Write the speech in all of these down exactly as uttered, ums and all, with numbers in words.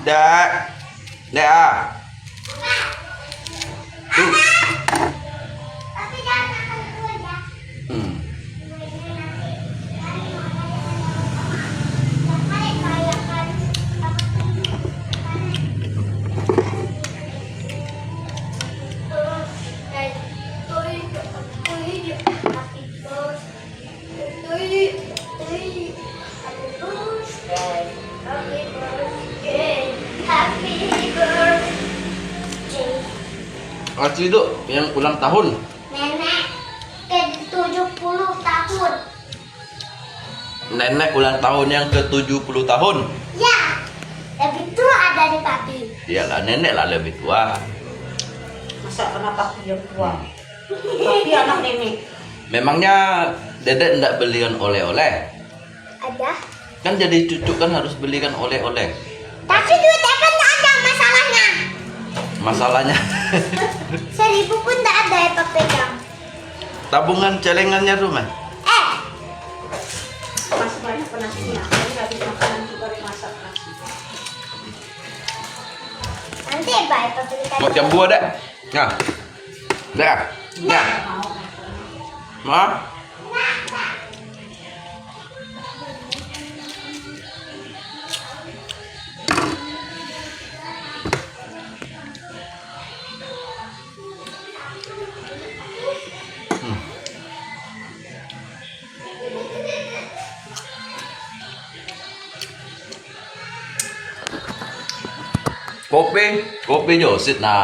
Dek. Dek ah. Tuh. Hmm. Aci tu yang ulang tahun. Nenek ke tujuh puluh tahun. Nenek ulang tahun yang ke tujuh puluh tahun. Ya, lebih tua dari papi. Iyalah, nenek lah lebih tua. Masa kena papi yang tua? Hmm. Papi anak nenek. Memangnya Dedek ndak belikan oleh-oleh? Ada. Kan jadi cucu kan harus belikan oleh-oleh. Tapi duit Evan ndak ada masalahnya. Masalahnya. Seribu pun ndak ada Evan pegang. Tabungan celengannya tu mah. Eh. Masih banyak penasinya. Tadi habis makan nasi goreng masak nasi. Nanti Evan belikan. Mau jambu ada? Nah. Dah. Dah. Ma. Hmm. Kopi, kopi yo sit na.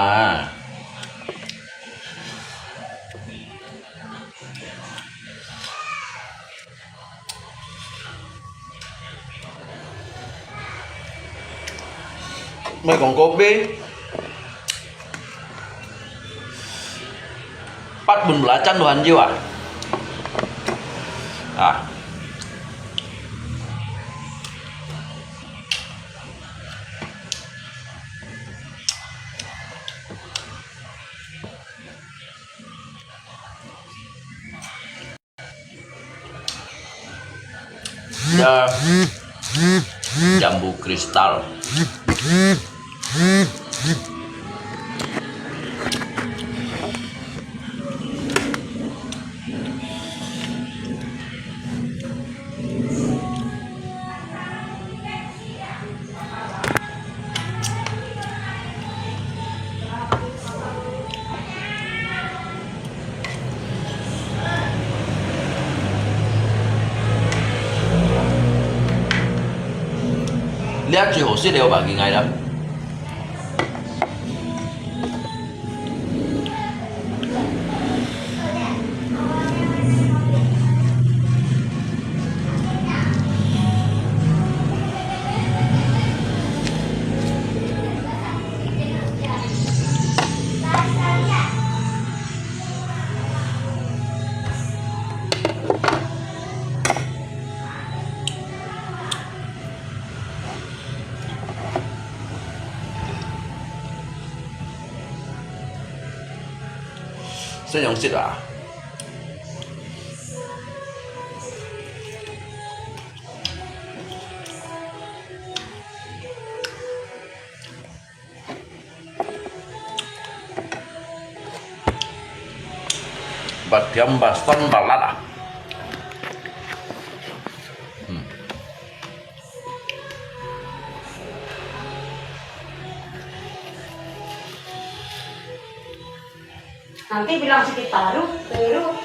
Mai kong kopi. Pat bun belacan tuhan jiwa. Ah. Ya, jambu kristal.你啊最好食了吧，佢愛啦。 先用食啊。 Batiam baston balat ah. Nanti bilang sakit paru, perut.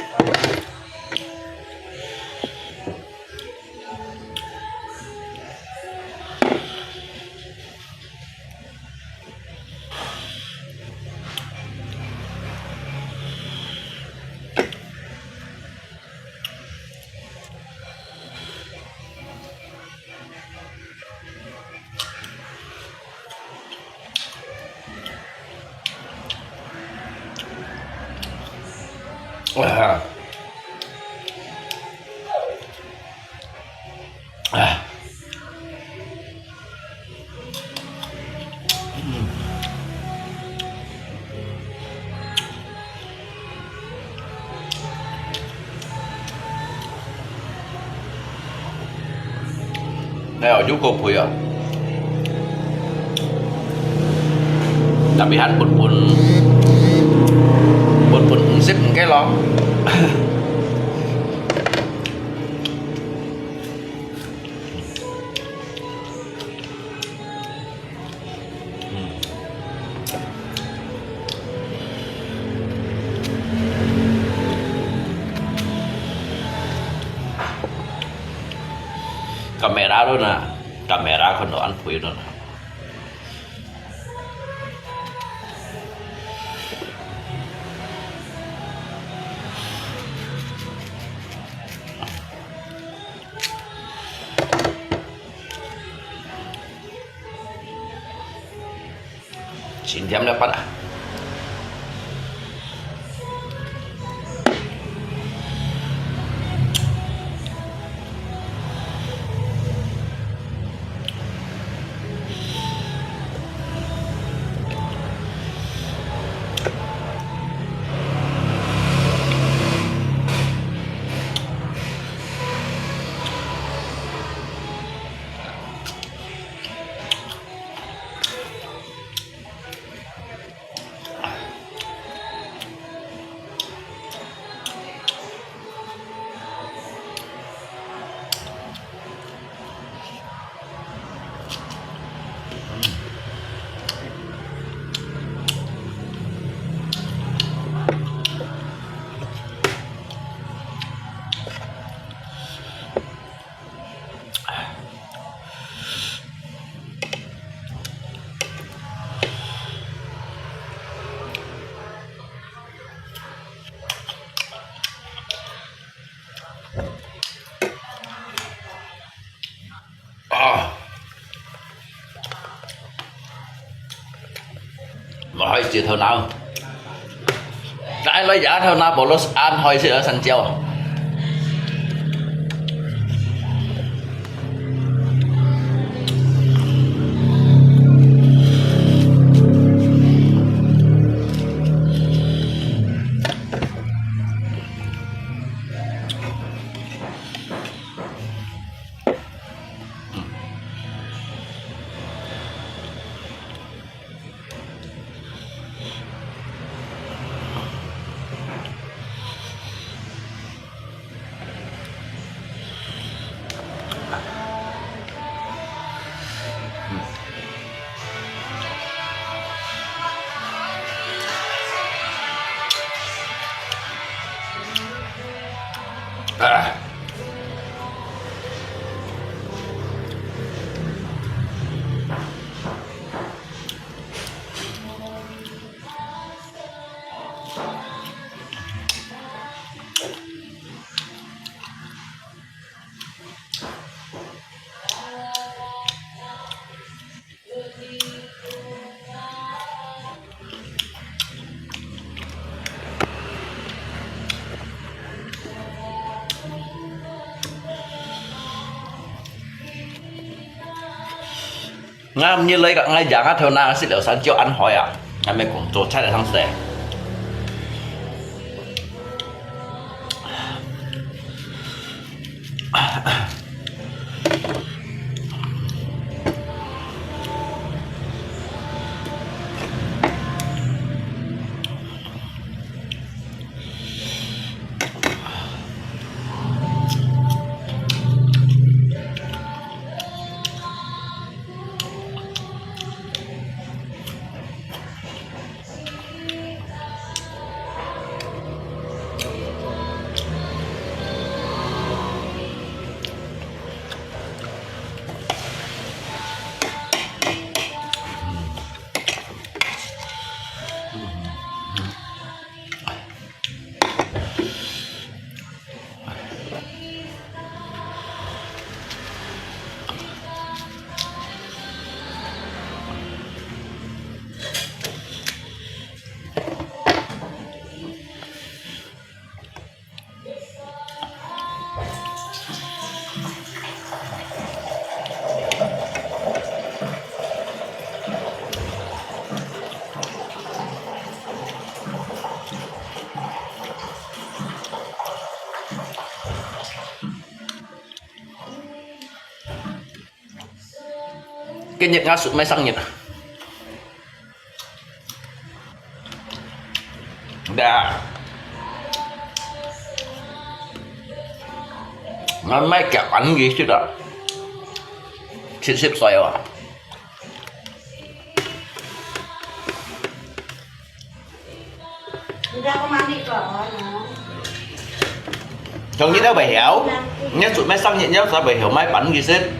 哎喲，有夠肥啊！Tapi還分分，分分五十五个咯。Kamera luôn à, kamera còn đồ ăn khuya luôn à. Chín chấm nước mắt à? Ôi, siêu thơm nào. Trái lối giả thơm nào, bộ lô ăn hơi siêu ở San Chiêu. Ngam ni lei ka ngai jang a thau na sit leu san jiu an hoi a. Ngai me kong cho chai le sang se. 今日𠊎叔姆生日啊！呀，𠊎姆結婚幾時啊？七十歲啊！ 你知道我妈那个哦，从今天尾后，你准备上年要在尾后买板子吃。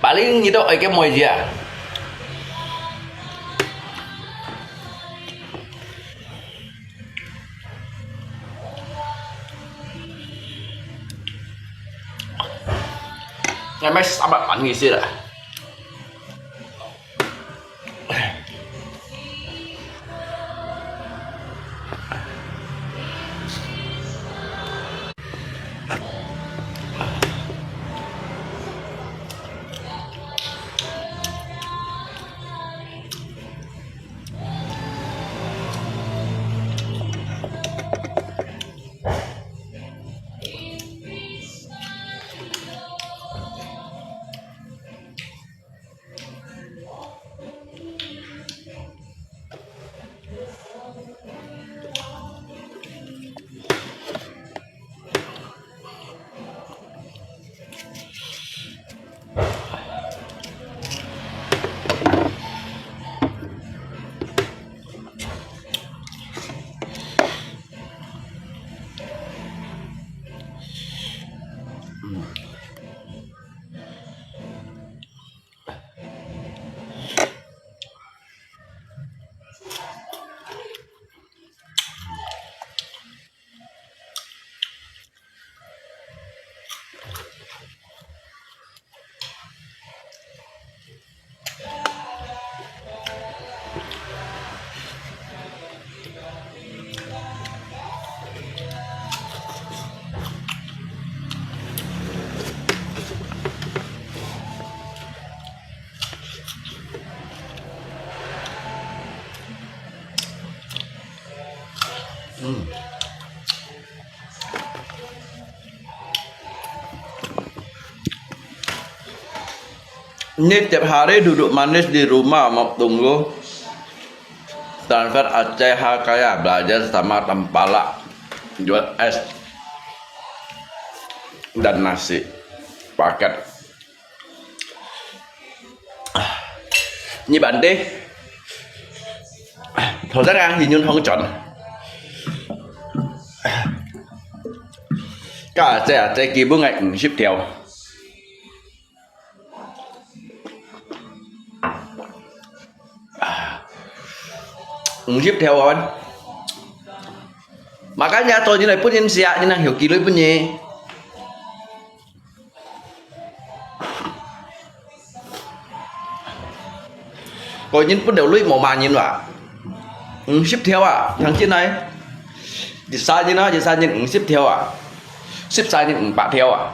Paling你都爱个妹子啊。Ngai mai saba pan ngi sila. Ini tiap hari duduk manis di rumah mau tunggu transfer Aceh Hakaya belajar sama Tempala jual es dan nasi paket. Ini bante. Thô dân ngà, hình như không chọn. Cả xe, xe kia bưng ngày, ừ, ship theo. Ung sip theo awan. Makanya to, ñu lai pun ñu sia, ñu nang hiu kilo pun ñu. Ko ñu pun đầu lui mò mà ñu wa. Ung sip theo à, thằng trên này. Chỉ sai ñu nó, chỉ sai ñu ung sip theo à. Sip sai ñu ung bạc theo à.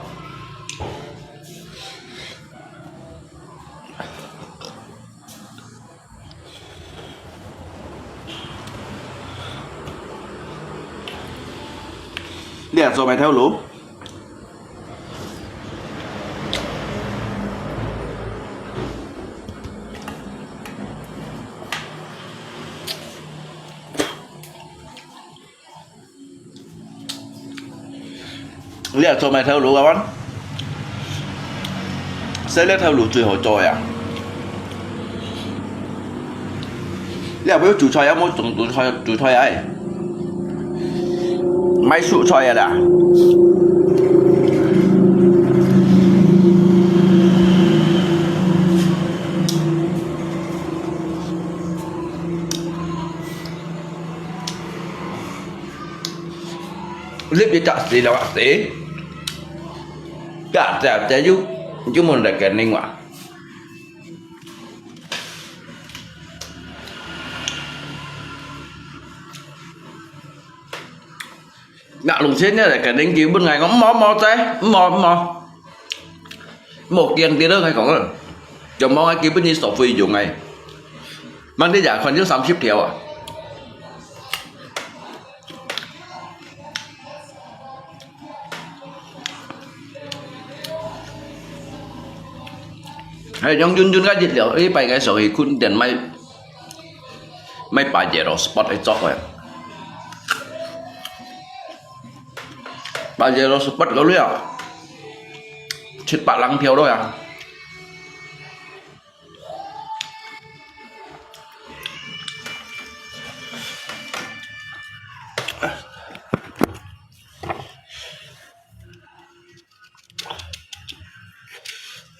Liang做咩頭路？你係做咩頭路啊？灣？細粒頭路最好做呀。你係會煮菜啊？有冇種煮菜？煮菜啊？賣蔬菜啊啦。Lip di tak si lawak si. Tak tak tak yu yu mun da kening wa. Nak lùng xén nha, da kening ki bun ngai ngom mo mo tai, mo mo. Mo kiang ti da ngai kong. Jom mo ngai ki bun ni so fui yu ngai. Mang di ya kwan yu sam sip thiau a. 還有用潤潤个熱量，一擺个上去訓練買，買Pajero Sport个作个。Pajero Sport个了，七百零條了呀。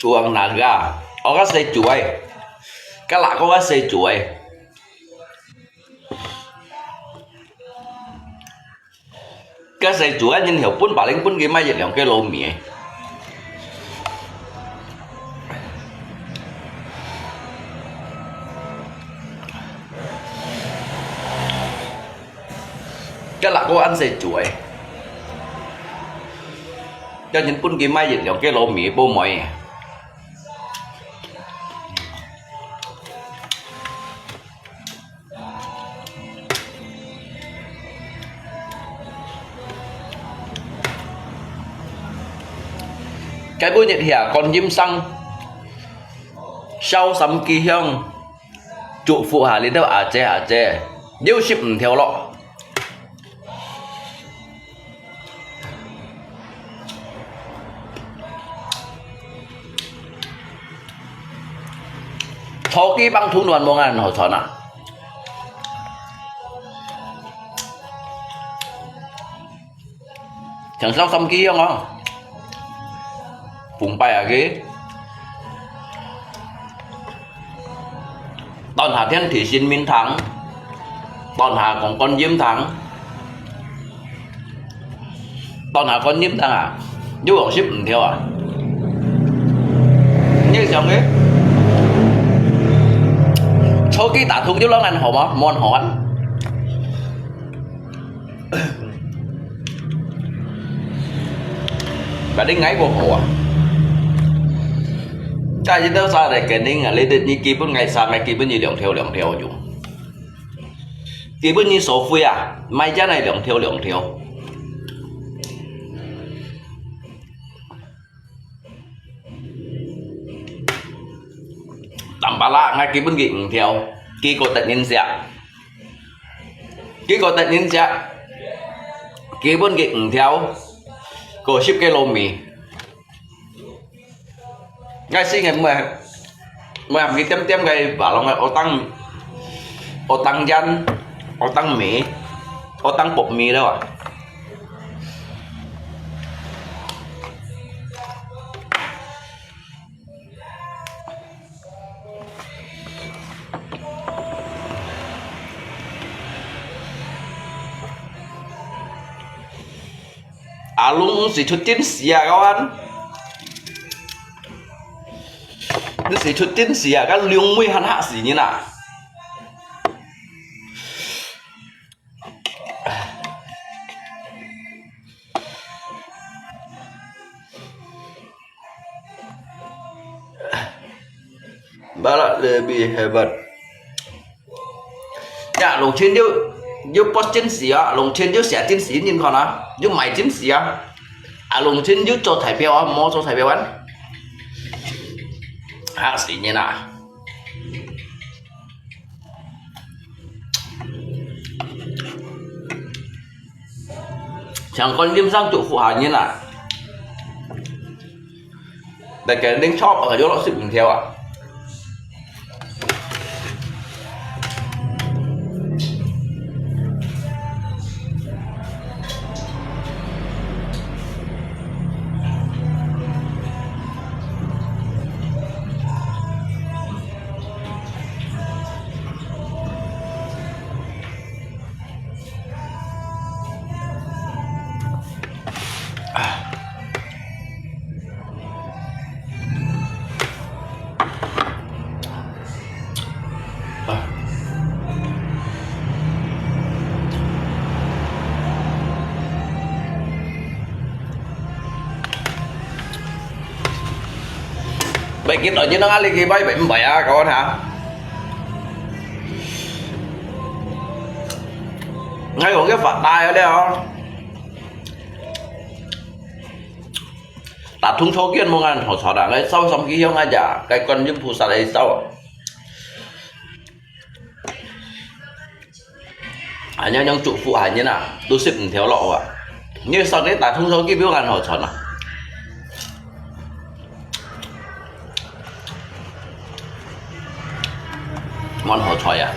Tuang naga, ora sa juai. Kala ko ora sa juai. Ka sa juai nyin hiu pun paling pun ki mai yit liang ke lo mi. Ka la ko an sa juai. Ka nyin pun ki mai yit liang ke lo mi po moi. Cái bữa nhiệt hìa con diêm xăng sáu trăm ký hương. Chúc phúc hà lý đâu à chê à chê. Nếu ship theo lo. Thô ký băng thú nuan mông ăn hổ thòn à. Chẳng sao xăm ký không á. Phùng bay à ký. Toàn hà thiên thủy sinh minh thắng. Toàn hà còn con diêm thắng. Toàn hà con diêm thắng à. Chú còn ship theo à. Như sao ký. Số ký tả thung chú lo ngăn hổ mà, muôn hổ ăn. Bà đi ngáy buộc hổ à. Cái gì đó sao đây cái đinh à, lấy được như kia bún ngáy sao ngay kia bún như liang theo liang theo chú. Kia bún như số phui à, mai chá này liang theo liang theo. Tăm bà lạ ngay kia bún kia ngừng theo. Kia cô tật nhìn xạ. Kia cô tật nhìn xạ. Kia bún kia ngừng theo. Cô ship cái lô mì. Ngay xí ngay mùa. Mùa hàm kia tiêm tiêm ngay bà lòng ngay ô tăng. Ô tăng yăn. Ô tăng mì. Ô tăng bột mì đâu à. Alung si chut tin sia kawan. Ni si chut tin sia kan liung mui han ha si ni na. Balak lebih hebat. Ya, Long Chen yuk, yuk post chính xác á, Long Chen yuk xia chính xác nhìn con á, yuk mày chính xác á. À, Long Chen yuk cho thải phiếu á, mô cho thải phiếu ăn. Hả, xí nhìn à. Chẳng con liêm sang chủ phụ hà nhìn à. Đại cái đinh chóp ở chỗ lọ xịt bình theo à. Vậy cái tỏi như nó ăn đi cái bay vậy không phải à, các bạn hả? Ngay còn cái phạt tài ở đây hả? 打通錯間無恁好彩啦，該燒上去香啊呀，該觀音菩薩來燒啊。恁樣樣祝福下人啊，都食毋條落啊。你上帝打通錯間無恁好彩啊。 無恁好彩啊。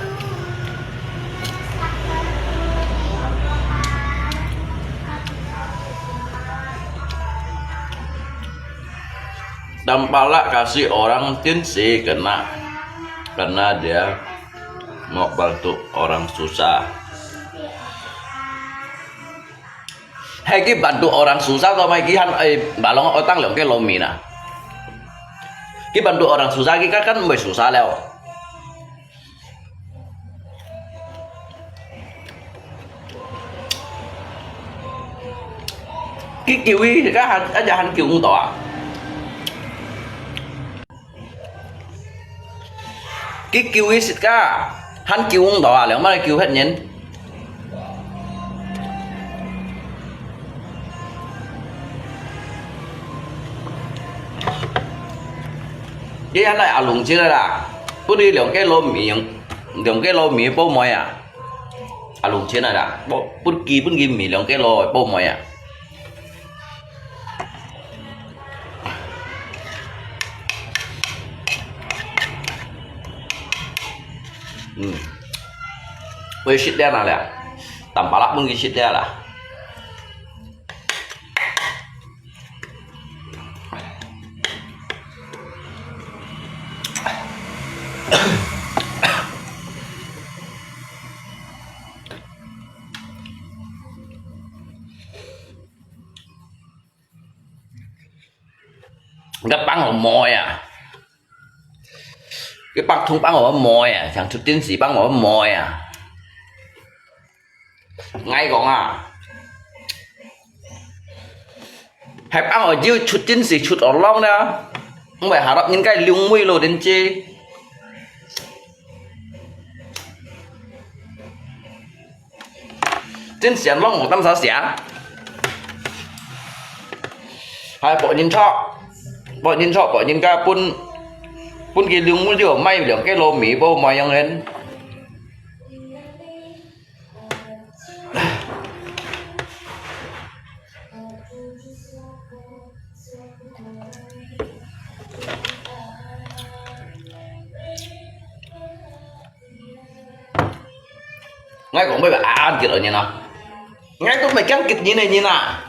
Tampaklah kasih orang jin sih kena, karena dia mau bantu orang susah. Hai, ki bantu orang susah to mai ki han, eh, balong otang leong ke lomi na. Ki bantu orang susah ki kan kan mui susah leo. Ki kiwi ka han, aja han kiwi to a. Ki kiwi sit ka, han kiwi to a, leong mai kiwi het nyen. Ye han lai alung chin la, pun ni leong ke lomi, leong ke lomi po moi a. Alung chin la, pun ki pun ki mi leong ke lo po moi a. Hmm. Ui, sit dia na le. Tampalak pun ki sit dia la. Ka pang ho moi a. Ka pang thung pang ho moi a, chang chut tin si pang ho moi a. Ngai kong a. Hai pang ho jiu chut tin si chut ho long na. Mbai harap nyin kai liung mui lo tin chi. Tin sian long ho tam sa sia. Hai po nyin chok. Po nyin chok, po nyin ka pun, pun ki liung mui liu mai liang ke lo mi po mai yang hen. Ngai kong bai bai an kit nyin a. Ngai tu mai kiang kit nyin nyin a.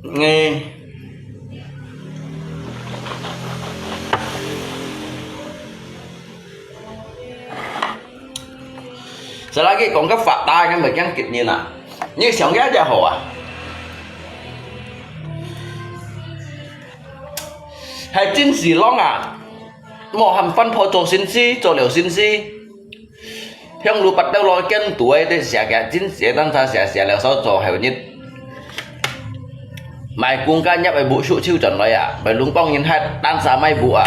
Ngai. Selagi kong ka fak ta ngai mai kiang kit nyin a. Nyi siang ya ja ho a. Hai tin si long a. Mo han fan pho cho sin si, cho liu sin si. Hiang lu pat tau lo kian tuai te sia kia tin si tan sa sia sia liu sao cho hai nit. Mai kung ka nyap ai bu su chiu chon loi a, mai lung pong yin hai tan sa mai bu a.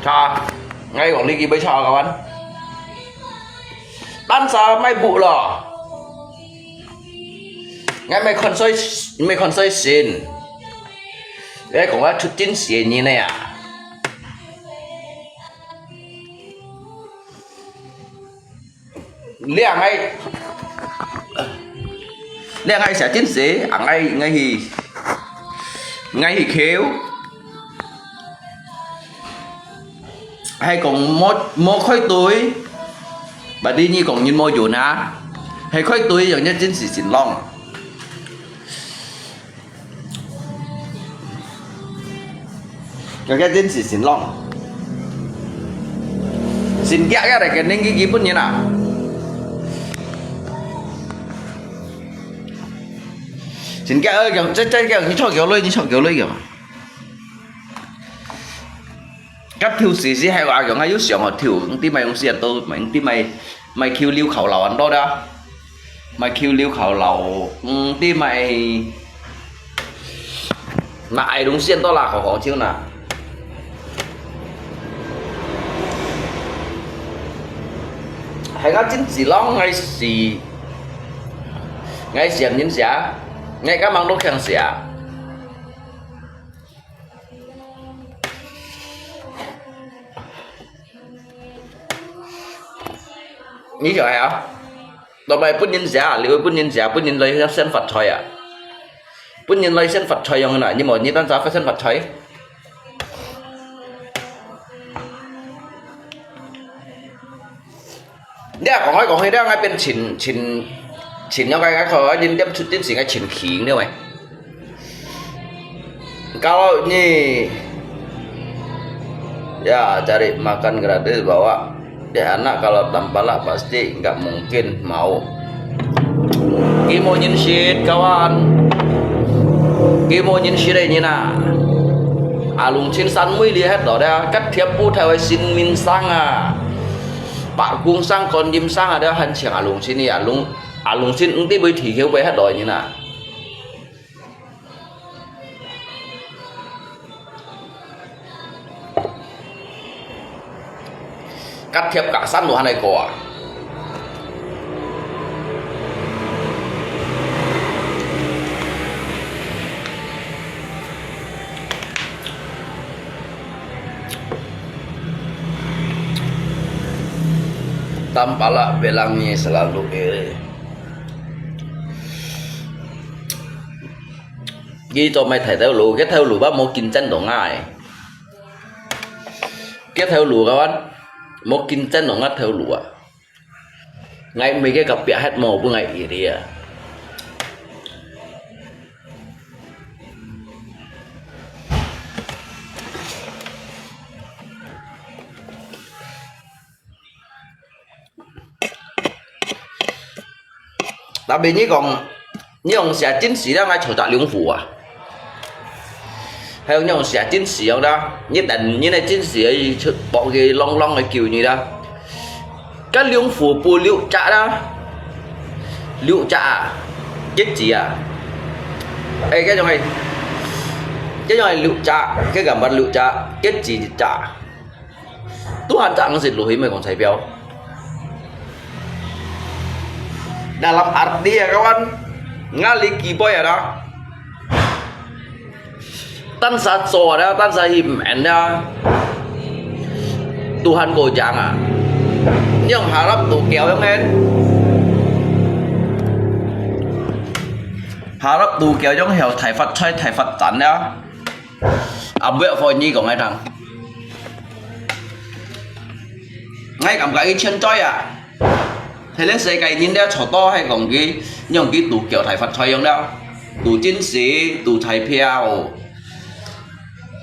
Cha, ngai kong li ki bai cha ka wan. Tan sa mai bu lo. Ngai mai khon soi, mai khon soi sin. Ngai kong a chut tin si nyin ne a. Liang ngai, liang ngai sia tin si, a ngai, ngai hi, ngai hi khiu. Hai kong mo, mo khoi tui. Ba di nyi kong nyin mo yun a. Hai khoi tui yong nyi tin si sin long. Yong nyi tin si sin long. Sin kia kia dai ken ning ki ki pun nyin a. Sin kia ơ, kia, cai, cai kia, nyi chok kia loi, nyi chok kia loi kia. Kap thiu si si hai wa yong a yu siang ho thiu, ng ti mai yong sian to, ng ti mai, mai kiu liu khao lau an to da. Mai kiu liu khao lau, ng ti mai, na ai lung sian to la khao khao chiu na. 係𠊎真係浪，𠊎係，𠊎係人寫，𠊎敢樣都強寫。你就係啊，落來分人寫，你會分人寫，分人來先發財啊，分人來先發財樣啦，你無你單隻發先發財。 你啊，講來講去，你啊，變盡，盡，盡了解，解開，你點出點時間盡輕了喂。Kalau ni, ya, cari makan gratis bawa. Dek anak kalau tampalak pasti nggak mungkin mau. Kimo nyin sit, kawan. Kimo nyin sit, eh, nyin ah. Alung chin san mui li het lo da, kat thiap pu thai wai sin min sang ah. Pak kung sang kon yim sang ada han chiang alung chin ni alung, alung chin ng ti bui thi hiu bui hat loi ni na. Kat thiap kak san lu han ai ko ah. Tampalak bilang ni selalu iri. Ki to mai thai tau lu, ke thau lu ba mo kin chan dong ai. Ke thau lu kawan, mo kin chan dong ngat thau lu ah. Ngai mei ke kap pia het mo bu ngai iri ah. Tapi你講，你用寫真實了，愛坐隻龍虎啊？還有你用寫真實樣啦，你等你个真實个出薄个long long个救你啦。該龍虎不六隻啦，六隻啊，一隻啊。哎，該種係，該種係六隻，該個乜六隻，一隻一隻。 Tuhan tak ngsit luhi mai kong sai piao. Dalam arti ya kawan, ngali kipoi ada. Tan sa cho ada, tan sa him enda. Tuhan ko jang ah. Nyong harap tu kiao yong en. Harap tu kiao yong hiao thai fat choi, thai fat chan ya. Ambuek phôi nyi kong ngai thang. Ngai cảm cái chân choi à. Thế lẽ sẽ cái nhìn đeo cho to hay còn cái nhong cái tủ kiểu thải phật thoại yong đeo. Tủ chiến sĩ, tủ thải phiao,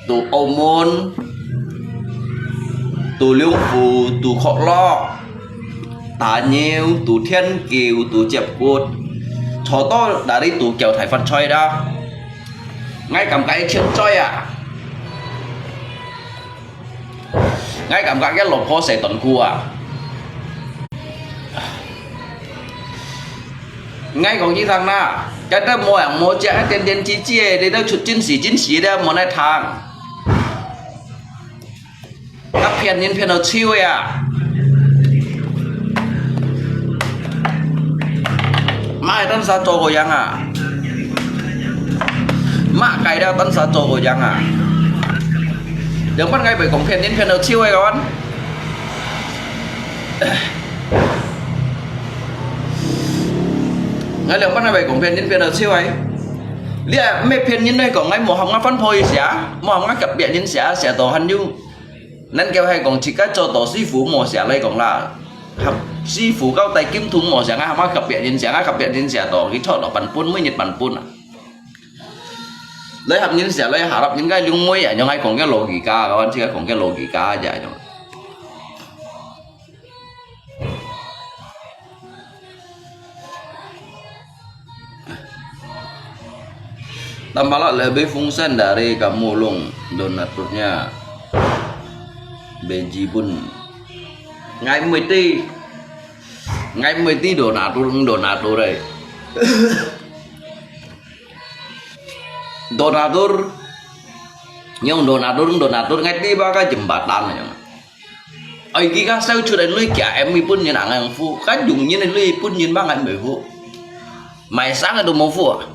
tủ ô môn, tủ liêu phủ, tủ khọ lo, tá nhiều, tủ thiên kiều, tủ chếp cột. Cho to đã đi tủ kiểu thải phật thoại đó. Ngai cảm cái chân choi à. Ngai cảm cái lộc khó sẽ tuần cua à. Ngai còn như thằng na. Cái đó mua hàng mua chia cái tiền tiền chi chia để đó chụp chính sĩ chính sĩ đó mua nai thang. Các phiền nhân phiền ở chiêu à. Mai tân sa cho cô yang à. Mah kai da tan sa cho ko yang à. Yang pan ngai bai kong phian nin phian au chiu ai kawan. Ngai yang pan ngai bai kong phian nin phian au chiu ai. Lia me phian nin nai kong ngai mo ham ngai fan poi sia, mo ham ngai kap bia nin sia, sia to han yu. Nan kêu hai kong chỉ cái cho tổ sư傅mo sia lai kong la. Hap sư傅kau tai kim thung mo sia ngai ham ngai kap bia nin sia, ngai kap bia nin sia to, ki cho lo pan pun, mui nit pan pun à. Lơi hap nin sia, lơi harap nin kai liu mui à, nhong hai kong cái lô gì cả, kawan chỉ cái kong cái lô gì cả aja nhong. Tambah lah lebih fungsan dari kamu, Long, donaturnya. Bejibun. Ngai mesti, ngai mesti donatur, donatur ai. Donatur, nyong donatur, donatur ngai tiba ka jembatan nyong. 愛自家燒出來鐳寄M V分人，恁樣付，該用人个鐳分人，麼个毋會付？買衫个都無付啊！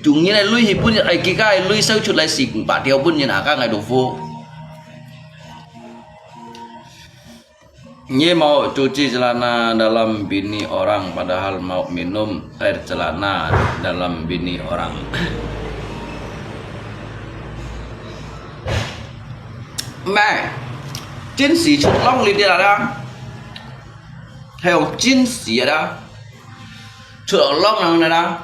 用人个鐳去分人，愛自家个鐳燒出來四五百條分人，啊，該𠊎都付。Ini mau cuci celana dalam bini orang padahal mau minum air celana dalam bini orang. 咩？真係出浪哩啦啦，還有真係啦，出浪人啦啦。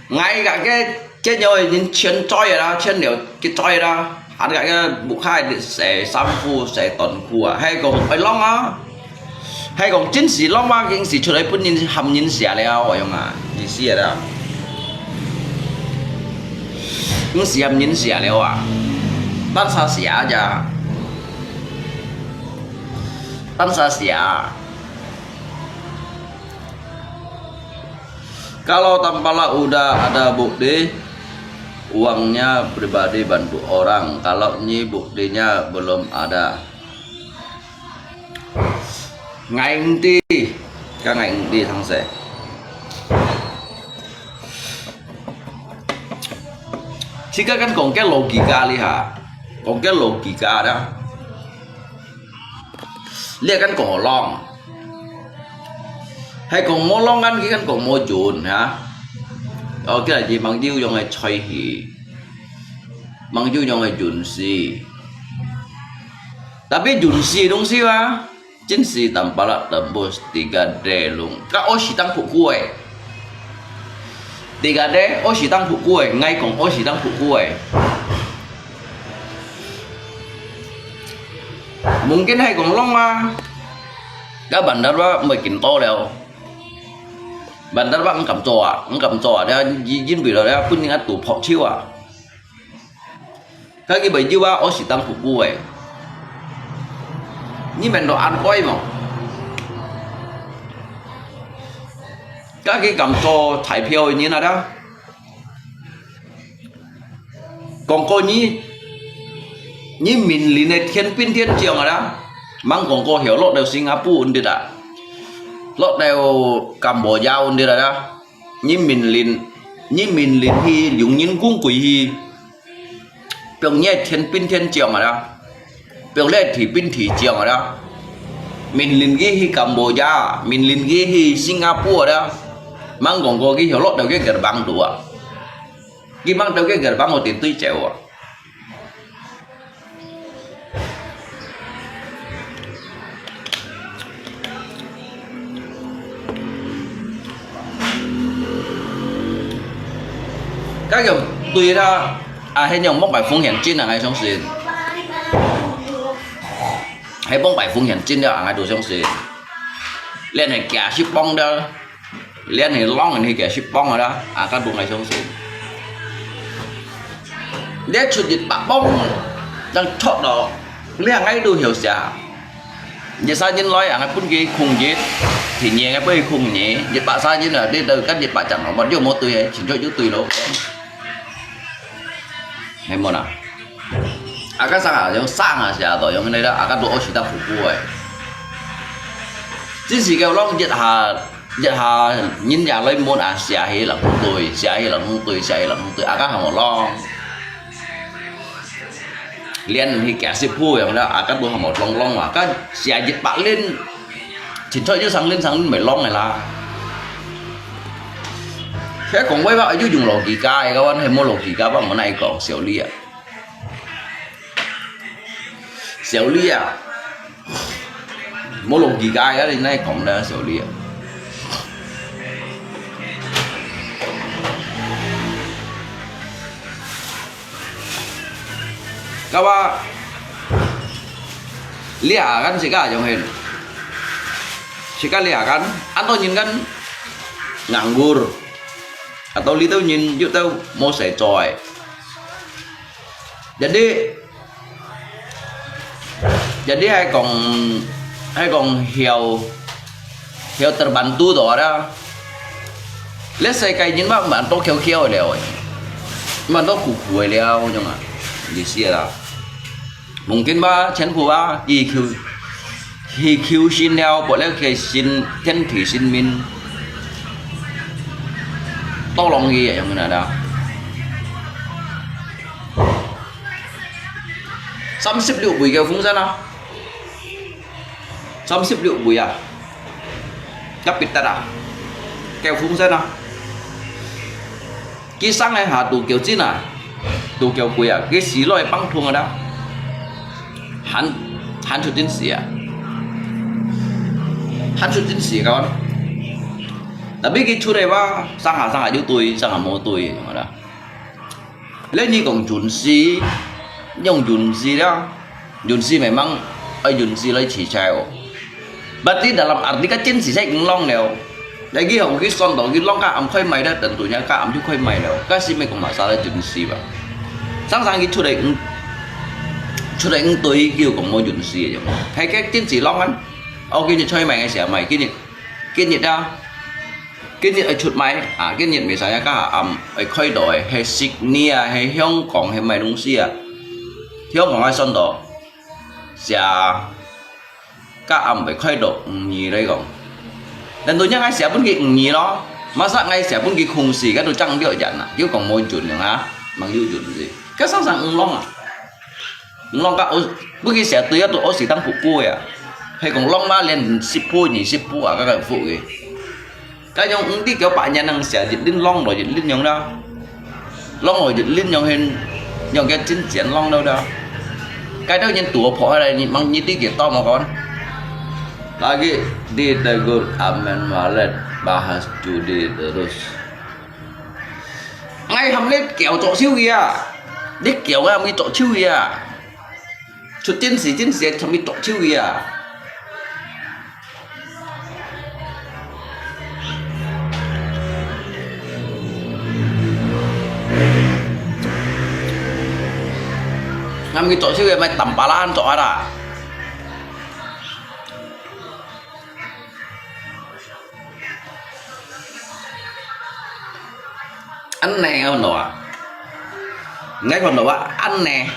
𠊎个个个有人穿嘴啦，穿了个嘴啦，還个个屋下洗衫褲、洗短褲啊，係講會浪啊，係講真係浪啊，硬係出來分人喊人寫了，我用啊，意思啊，硬係喊人寫了啊，單儕寫啊，單儕寫啊。 Kalau tampalak udah ada bukti, uangnya pribadi bantu orang. Kalau ni buktinya belum ada. Ngai ngti, ka ngai ngti thang se. Chika kan kong ke logika li ha, kong ke logika dah. 你係講浪，係講無浪，恁佢講無準哈。哦，佢係網友用个吹氣，網友用个準時。Tapi準時个東西啊，真係tampalak tembus tiga D lung，ka osi tang pukul eh。Tiga D osi tang pukul eh，ngai kong osi tang pukul eh。 Mungkin係講浪啊，該Bandar Wak毋會緊到了。Bandar Wak毋敢做啊，毋敢做啊，了因為了了，本人啊，堵破手啊。該佢袂有啊，我是當苦苦誒。你免到安慰無？該佢敢做彩票个人啊，了。 講過你，你面臨个天兵天將啊啦，吂講過曉落到新加坡問題啦，落到Kamboja問題啦啦，你面臨，你面臨去用人工貴去，變你个天兵天將啊啦。 表列提兵提將啊啦，命令佢去Kamboja，命令佢去新加坡啦，吂講過佢曉落到个gerbang肚啊，佢吂到个gerbang肚對走啊。該个對啦。 啊，係樣莫擺風險盡啊，𠊎相信。係莫擺風險盡了，𠊎都相信。連係幾十磅了，連係浪人係幾十磅个啦，啊，該都𠊎相信。你出一百磅，正捉到，你𠊎都曉寫。一儕人來，𠊎分佢空日，天爺𠊎分佢空日，一百儕人啊，你都跟一百隻咯，無就無對个，全部就對咯。 係無啦？啊，該生啊，用生啊，寫到用个啦，啊，該都惡死得苦苦个。真係个，攏一下，一下人也來問啊，寫係人對，寫係人對，寫係人對，啊，該還無攏。連去解釋鋪用啦，啊，該都還無攏攏啊，該寫一百輪，凊彩就三輪三輪咪攏个啦。 該講話話就用logika个，該還係無logika，話無哪講，小李啊。小李啊，無logika个，你哪講呢，小李啊？ 該話，你啊，kan自家用hin，自家你啊，kan，恁多人kan nganggur，atau你兜人又兜無事做个。Jadi， Jadi係講，係講曉，曉terbantu到啦。這世界人嘛，毋多翹翹个了，毋多苦苦个了，種啊，意思啦。Mungkin ba全部啊，去求去求神了，或者去神天地神明，tolong佢，有無啦？三十六位个風神啊，三十六位啊，甲必得啊，个風神啊。 佢生个下肚腳尖啊，肚腳背啊，佢死落去放痛个啦，喊喊出真死啊，喊出真死个。Tapi佢出来哇，生下生下有對，生下無對，有無啦？你你講運勢，用運勢了，運勢memang愛運勢來取材哦。Berarti dalam arti kan真實在五浪了。Lagi hong佢算到佢浪甲暗開賣了，等到人家暗就開賣了，該是咩講masalah真實吧？常常佢出來五出來五對，佢又講無運勢个，係个真實浪啊！哦，今日開賣个時候賣，今日今日啊，今日愛出賣啊，今日misalnya甲暗愛開到个，係悉尼啊，係香港，係賣東西啊，香港个算到，寫 甲暗晡開到五二來講。等到人愛寫分佢五二咯，masa愛寫分佢空四，該都正了人啊，又講無準用啊，吂有準字。該常常五浪啊，五浪甲我，分佢寫對啊，都我是當不過呀。係講浪嘛，連十步、二十步啊，該个步个。 該種五字九百年能寫一輪浪落一輪用啦，浪落一輪用hin，用个真正浪了啦。該兜人肚破下來，你望你知幾多無講？Lagi ditegur Amin Walid bahas judi terus。𠊎喊你叫做手機啊，你叫𠊎喊你做手機啊，出真事真事，喊你做手機啊。 Ngam ngi tok siu ya mai tampalahan tok ara. Aneh kan doa. Ngai kan doa aneh.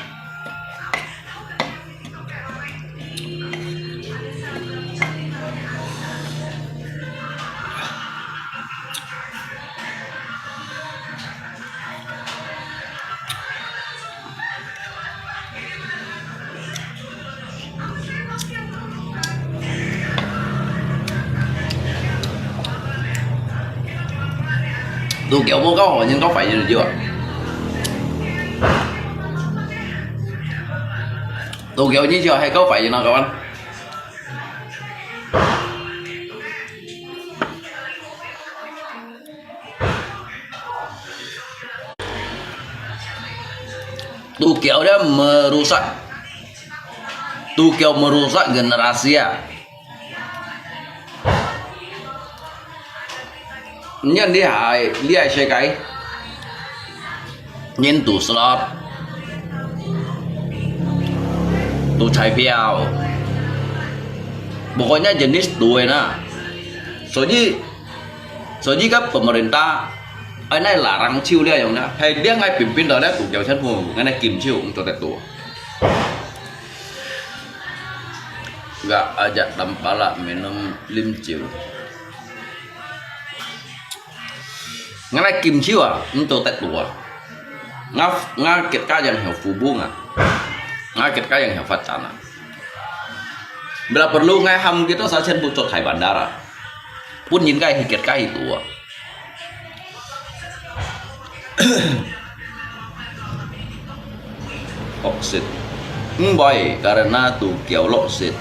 Tuk kiau mo kau ho nyen kau fai nyen jiu ah. Tuk kiau nyen jiu hai kau fai nyen kau an. Tuk kiau dia merusak. Tuk kiau merusak generasi ah. Nyan di hai, di hai sekai. Nyen tuk slot. Tuk chai piao. Pokoknya jenis tuk na. Soji, soji ka pemerintah, ai nai larang ciu lia yong na. Hai dia ngai pimpin do na tuk kiau chan pu, ngai nai kim ciu, tuk tuk tuk. Gak ajak tampalak minum limciu. Ngai kim ciu ah, tuk tuk tuk ah. Nga, nga kiet ka yang hiau fubung ah. Nga kiet ka yang hiau fatan ah. Bila perlu ngai ham kita sa chen bu chot hai bandara. Pun yin kai hi kiet ka hi tuk ah. Oksit. Mbai karena tuk kiau loksit.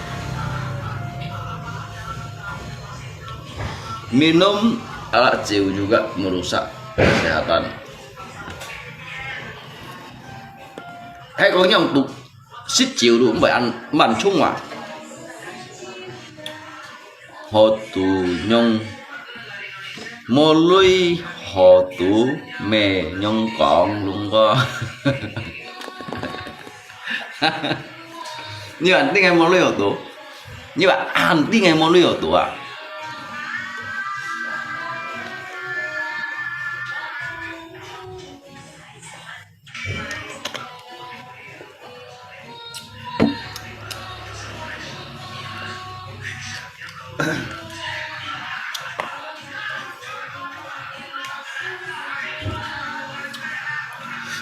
Minum arak ciu juga merusak kesehatan. Hai kau nyong tuk sit ciu tuk mbai an man chung ah. Hotu nyong. Molui hotu me nyong kong lung ko. Nyi ba, ting ai molui hotu. Nyi ba, an ting ai molui hotu ah.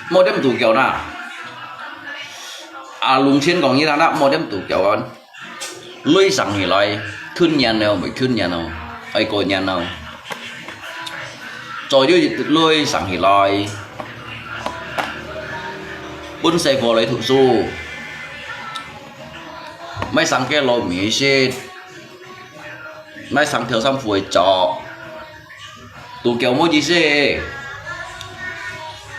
莫恬肚絞哪。啊，弄清講你啦，莫恬肚絞啊。鐳生起來，近年了，毋係近年了，愛過年了。早就鐳生起來，分細伙來讀書，莫生个老米食。 莫生條衫褲仔著，肚絞無意思。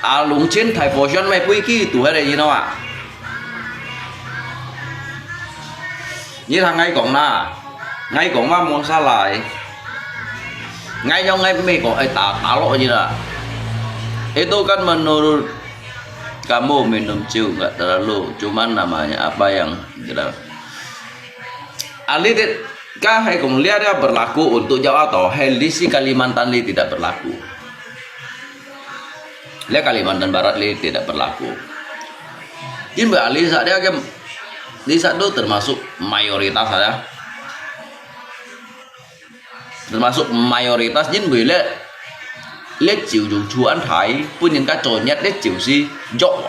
啊，弄清大和尚乜飛機肚核个，你know啊？你聽𠊎講啦，𠊎講話無salah。𠊎用𠊎乜講，哎，打，打落去啦。Itu kan menurut kamu minum jus, nggak terlalu. Cuman namanya apa yang, gitu. Ah，你个，該係講這个berlaku untuk Jawa toh，係你係Kalimantan你tidak berlaku。這Kalimantan Barat你tidak berlaku。因為啊，你這个，你這都termasuk mayoritas啊。Termasuk mayoritas，因為這，這酒就出問題，分人家做熱，這酒係藥啊。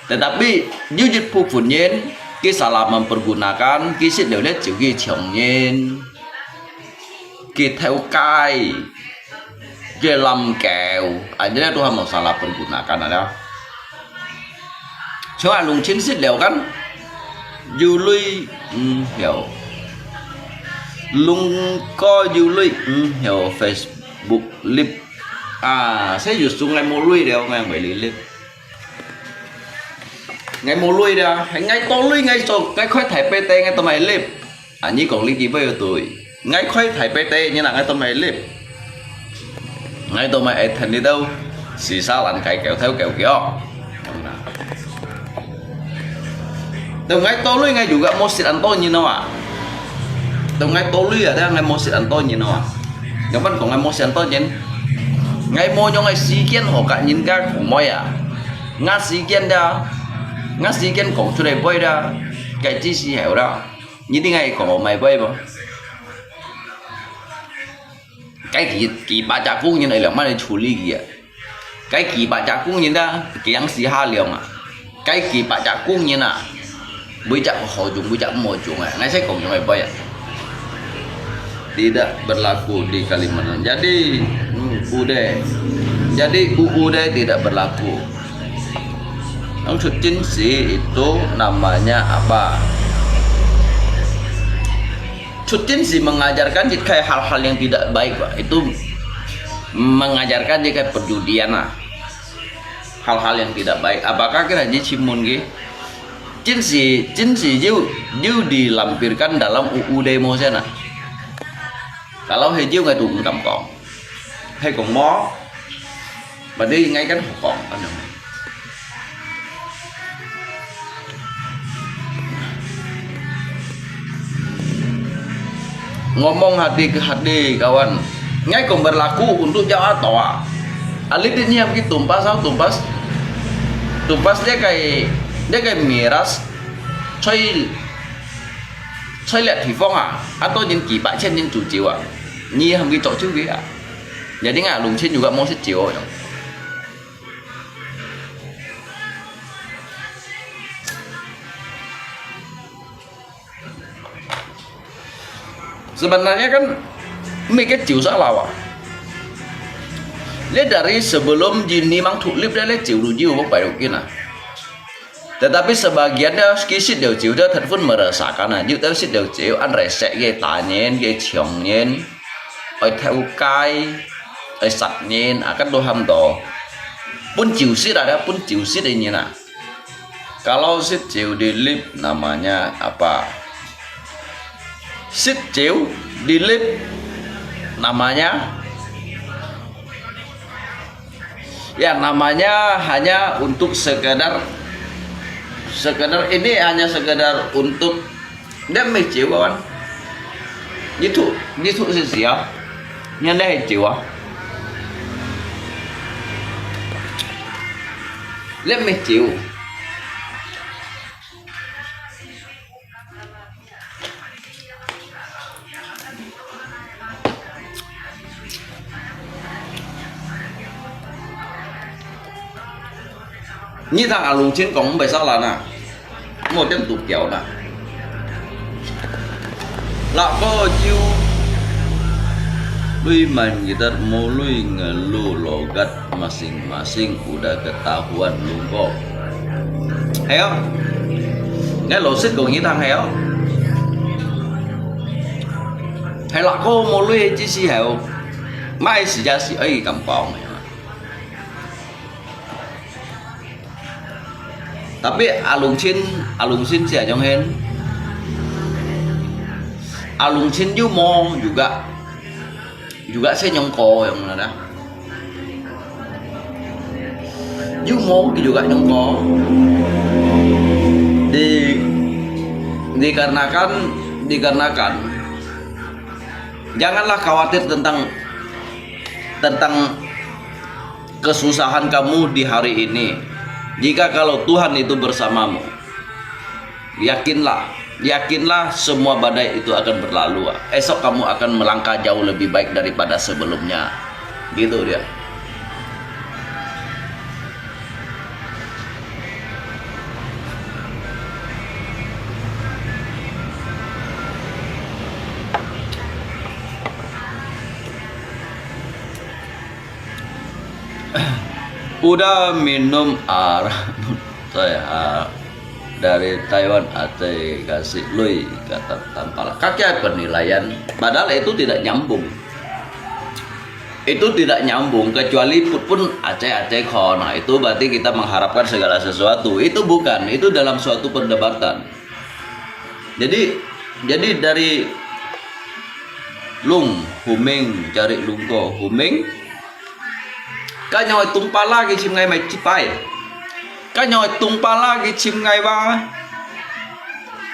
Tetapi有一部分人，佢salah mempergunakan，佢食了這酒，佢搶人，佢偷雞，佢濫交，啊，這都還無salah pergunakan啊。像啊，弄清食了kan，有鐳毋曉，弄過有鐳毋曉Facebook live啊，這有時𠊎無鐳了，𠊎會live。 𠊎無鐳了，係𠊎多鐳，𠊎做，𠊎開大杯底，𠊎都買live。啊，你講你幾杯有對？𠊎開大杯底，你拿𠊎都買live。𠊎都買愛聽你兜，時常人該搞偷搞搞。到𠊎多鐳，𠊎又个無識恁多人咯啊。到𠊎多鐳啊，但𠊎無識恁多人咯啊。仰般講𠊎無識恁多人？𠊎無用个時間學甲人家講話啊。 𠊎時間啦，𠊎時間講出來會啦，該知識有啦，你定愛講我買會無？該幾，幾百隻工人來了，慢來處理佢啊。該幾百隻工人啦，驚死下了啊！該幾百隻工人啊！ 每隻好用，每隻毋好用啊！𠊎識講用个話啊。Tidak berlaku di Kalimantan. Jadi, hmm, U U D. Jadi, U U D tidak berlaku. Yang cutin si itu namanya apa? Cutin si mengajarkan jika hal-hal yang tidak baik, Pak. Itu mengajarkan jika perjudian lah. Hal-hal yang tidak baik. Apakah kita haji cimun ki? Chính sự, chính sự diu, diu dilampirkan dalam U U D mô sen à? Kalau he diu ngai tu ngam kong. He kong mô. Berarti ngai kan kong. Ngomong hati ke hati, kawan. Ngai kong berlaku untuk Jawa toa. Alit ini yang ki tumpas, au tumpas. Tumpas dia kai, dia kai miras. Choi, choi liat thifong à. Atau jin ki bak chen jin cu jiu à. Ni ham ki cok jiu ki à. Jadi ngai lung chen juga mong sit jiu yang. Sebenarnya kan, mi ke jiu salah wa. Le dari sebelum jin ni mang thuk lip le, le jiu lu jiu bok pai lu kin à. Tetapi sebagian dia kisit dia jiu dia thật pun merasakan à. Jiu dia sit dia jiu an resek ke tanyen ke chiongnyen. Oi theu kai, oi sat nyen, akan tu ham to. Pun jiu sit à, dia pun jiu sit nyen à. Kalau sit jiu di lip namanya apa? Sit jiu di lip namanya, ya, namanya hanya untuk sekedar, sekedar ini hanya sekedar untuk Nè mê chiếu con. Di thụ, di thụ gì gì à? Nhân đây chiếu à? Let me chiếu. 你聽阿龍清講毋會使啦呐，莫點讀表啦。Lako jiu lui man ngiter mo lui ngelu logat masing-masing udah ketahuan lungko. Hay oh. Ngai lo sit kong hitang hay oh. Hay lako mo lui hay chi si hay oh. Mai si ja si ai kampong hay oh. Tapi alungsin, alungsin siya jong hen. Alungsin yu mo juga, juga siya nyong ko yang mana dah. Yu mo juga nyong ko. Di, dikarenakan, dikarenakan. Janganlah khawatir tentang, tentang kesusahan kamu di hari ini, jika kalau Tuhan itu bersamamu, yakinlah, yakinlah semua badai itu akan berlalu. Esok kamu akan melangkah jauh lebih baik daripada sebelumnya. Gitu dia. Udah minum arak, saya dari Taiwan Aceh kasih lui kata Tampalak. Kaki penilaian, padahal itu tidak nyambung. Itu tidak nyambung kecuali put pun Aceh-Aceh ko. Nah, itu berarti kita mengharapkan segala sesuatu. Itu bukan, itu dalam suatu perdebatan. Jadi, jadi dari lung huming cari lungko huming. Ka nyoi tung pala ki chim ngai mai chipai. Ka nyoi tung pala ki chim ngai wa.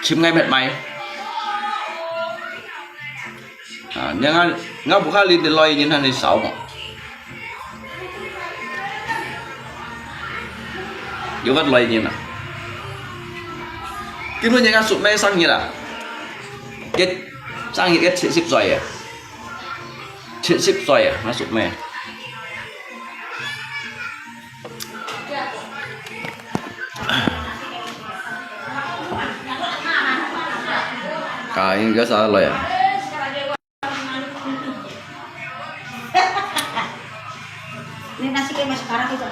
Chim ngai met mai. À, nhưng ngã, ngã bù khá linh lòi nhìn hẳn đi sáu mà. Yêu vắt lòi nhìn à. Kim luôn ngã sụp mê sang nhiệt à. Kết, sang nhiệt kết sip sip rồi à. Sip sip rồi à, ngã sụp mê. Kain ka sa loi ah. Ini nasi kayak masih karak itu.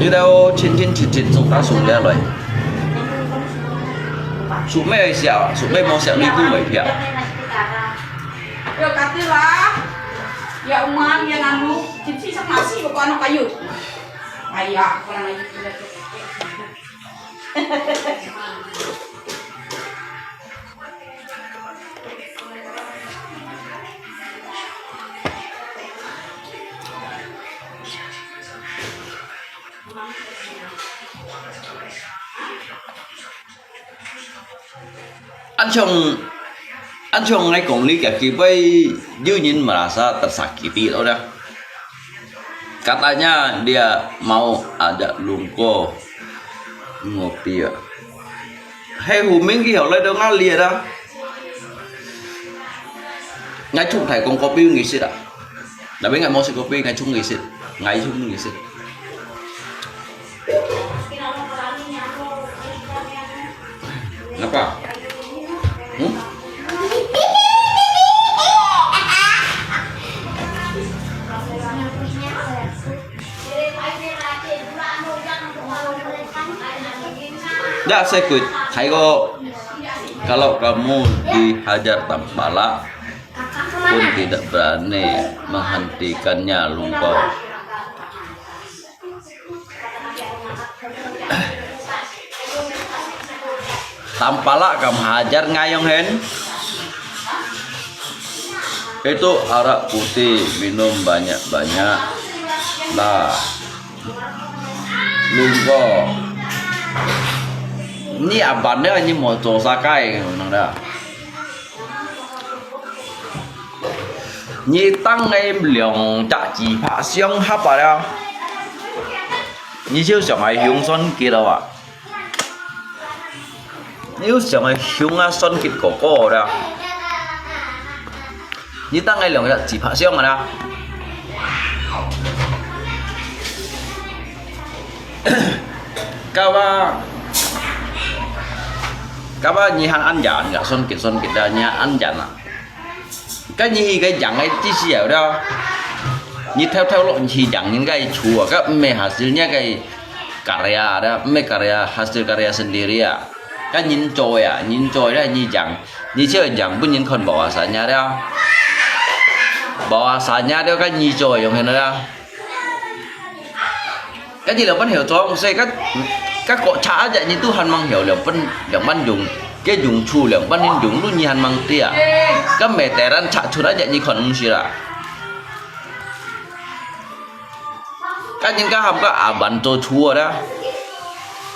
Ini tahu cincin-cincin suka sudah loi. Sumai siap, sumai mau siap minggu mai siap. Yo kata lah, ya umang, ya nganu, cincin sama sih, bukan anak kayu. Ayah, kurang ajar. 恁像，恁像𠊎講你个機會，有人merasa tersakiti咯啦。Katanya dia mau ajak lungko ngopi啊。係後面佢後來都𠊎liat啊。𠊎從大講kopi有意思啊。Tapi𠊎無食kopi，𠊎從意思，𠊎從意思。 Kenapa? Hmm? Ya, saya ikut. Hai ko, kalau kamu dihajar tampala, pun tidak berani menghentikannya, lungko. Tampala kam hajar ngayong hen. Itu arak putih minum banyak-banyak. Lah. Lungko. Ni abang dia ni mau coba sakai, nang dah. 你當个兩隻雞扒相合啊了，你就想愛香酸結了啊？你又想愛香啊酸結哥哥了？你當个兩隻自拍相啊啦。Kawa, kawa你還恁樣，你算計算計啦，你還恁樣啊。該你个樣个知識有了，你偷偷落去樣人个厝啊，該毋係hasilnya个karya啦，毋係karya hasil karya sendiri啊。該人做个啊，人做个你樣，你就樣分人看無啊啥呀了，無啊啥呀了，該你做个用现在啦。 該你兩班曉裝，所以該該國家阿隻你都還吂曉兩班兩班用，該用處兩班人用路你還吂知啊。該每代人拆出阿隻你看毋識啦。該人家喊个阿班做厝啦，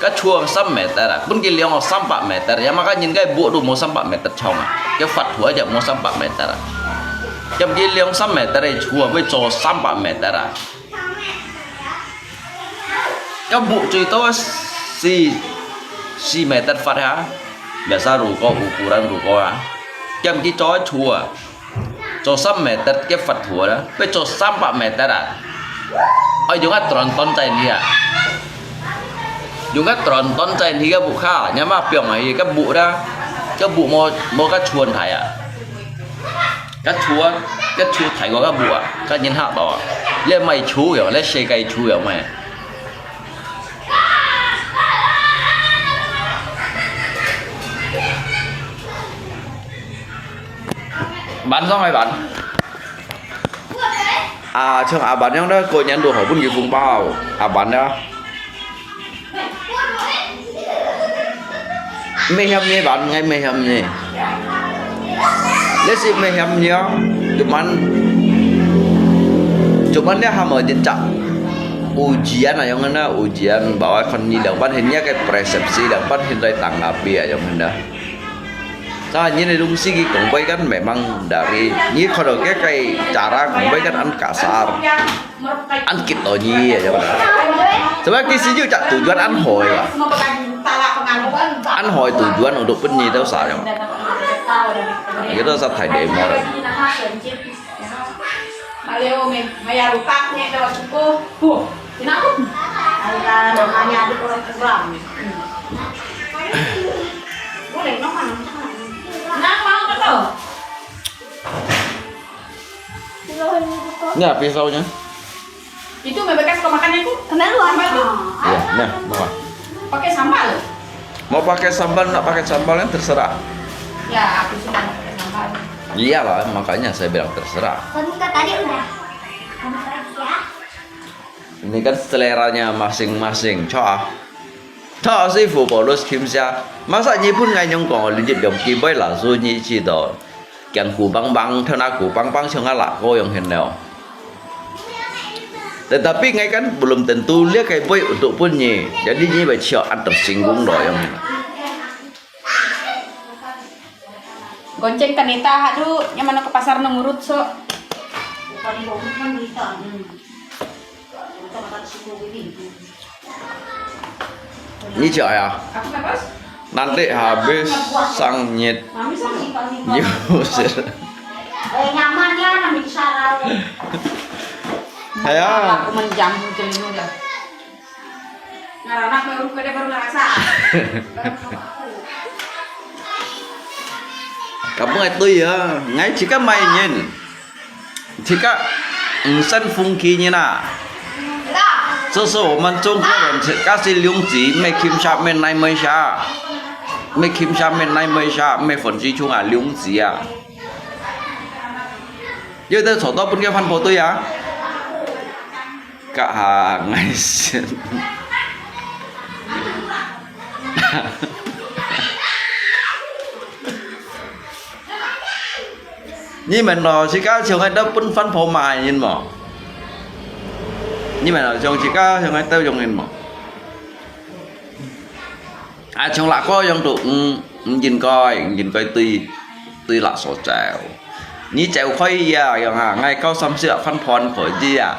該厝三meter啊，分佢量哦三百meter，ya嘛該人該屋都無三百meter長啊，該發土阿隻無三百meter啊，叫佢量三meter个厝啊，會做三百meter啊。 該屋最多四四meter闊哈，biasa ruko ukuran ruko啊，兼佢做个土啊，做三meter个闊土啊，佢做三百meter啊，愛用个tronton在你啊，用个tronton在你个屋下，你嘛放啊，个屋啦，个屋無無个穿台啊。 該厝啊，該厝大過該屋啊，該人嚇到啊！這毋係厝樣，這世界厝樣咩？Aban上來aban。啊，像aban樣个，過年都好分佢紅包，aban啊。 Meham ni ban ngai meham ni. Lesi meham ni ya, cuman cuman dia hama jejak ujian ayong na ujian bahwa kon ni dang pan hin ya kai persepsi dang pan hin dai tanggapi ayong na. Sa ni ni lungsi ki kong bai kan memang dari ni kono ke kai cara kong bai kan an kasar. An kit lo ni ya. Sebab ki sini ucap tujuan an hoi lah. An hoi tujuan untuk pun ni tahu sa ya. Kita sa thai demo. Maleo me maya rupak ni tahu suku. Huh. Kenapa? Ada namanya di orang kurang. Boleh nama. Kenapa kau tahu? Ni pisaunya. Itu mau bekas kau makan aku? Kenapa? Sambal tu. Iya, nah, mama. Pakai sambal. Mau pakai sambal, nak pakai sambal kan terserah. Ya, aku suka pakai sambal. Iyalah, makanya saya bilang terserah. Kamu kan tadi udah. Kamu tadi ya. Ini kan seleranya masing-masing, coba. Thọ sư傅無論謙下，masa日本ngai nyong kong li jit yong kim bai la su nyi chi do. Kian ku bang bang, thana ku bang bang siang ala ko yong hen neo. Tetapi ngai kan belum tentu lia kai bai untuk pun nyi. Jadi nyi bai chiok an tersinggung do yong hen. Gonceng kanita hadu, nyaman ke pasar nang urut so. Hmm. Ni siya ya. Nanti habis sangnyit. Yusir. Eh, nyaman ya, nang bisa. Haya. Aku menjam jengnu dah. Ngaranak baru kada baru ngarasa. Kampung itu ya, ngai jika mainin. Jika ngsen fungki ni na. 这是我们中国人，这个是零级，没kim sha，没奶没sha，没kim sha，没奶没sha，没粉丝穷啊，零级啊。有的走到不给饭不对啊。 Kahangai sian. Ni men lo, sika siung ai tau pun fan pho ma yin mo. Ni men lo, siung sika siung ai tau yong yin mo. A chung lak ko yong tu, mm, mm, yin koi, yin koi tui, tui lak so chau. Ni chau koi ya, yong ha, ngai kau sam sia fan phon koi ji ya.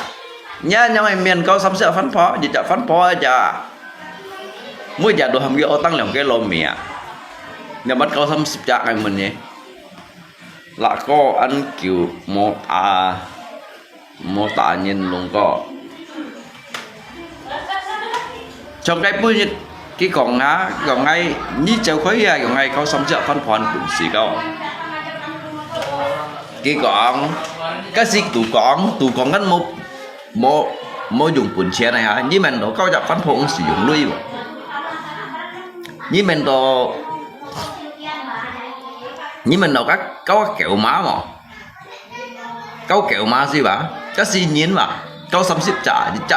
Nya nyong ai mien kau sam sia fan pho, ji ja fan pho ja. Mui ja do ham ki otang leong ke lo mia. Nya mat kau sam sia ja ngai mun ni. 辣過恁久無打，無打人弄過。像該本日佢講啊，講𠊎，你走開啊，講𠊎九三十隻番婆分死个。佢講，該時堵講，堵講緊無，無，無用本錢个哈，你們都九隻番婆毋使用鐳無？你們都，你們都該九狗嘛無？ 九狗嘛係吧？該係人嘛？九三十隻，一隻，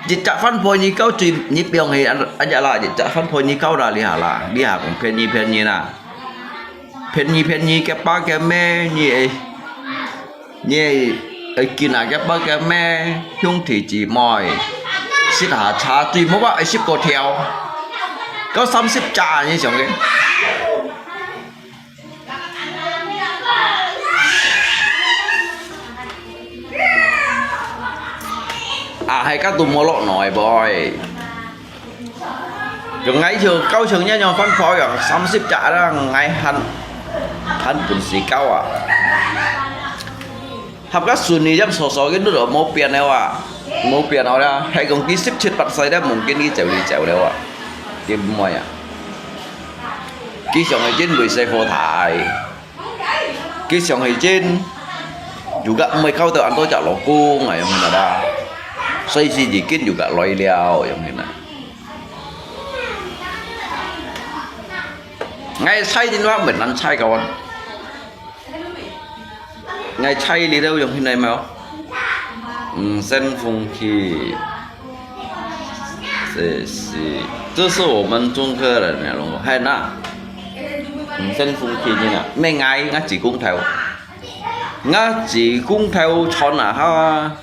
一隻番婆你九最，你放去啊，啊呀啦，一隻番婆你九啦，你下啦，你下講便宜便宜啦，便宜便宜，結巴結咩？你會，你會，會見啊，結巴結咩？兄弟姊妹，食下茶水，無吧，會食過條，九三十隻，你想个？ 啊，係个都無落來，boy。用𠊎就九成一樣番婆樣，三十隻啦，𠊎還，還本事高啊。合个順利，一所所个路都無變了啊，無變了啦。係講佢十七八歲了，望見佢走，佢走了啊，佢毋會啊。佢想係真為細好大。 佢想係真，又个毋會靠到恁多隻老公啊，樣形啦。所以是已經又个來了，樣形啦。𠊎猜電話毋難猜个啊。𠊎猜你兜樣形來無？五星風氣。 這是，這是我們中科人了咯，係哪？五星風氣呢？毋係𠊎，𠊎姊公頭，𠊎姊公頭傳啊下，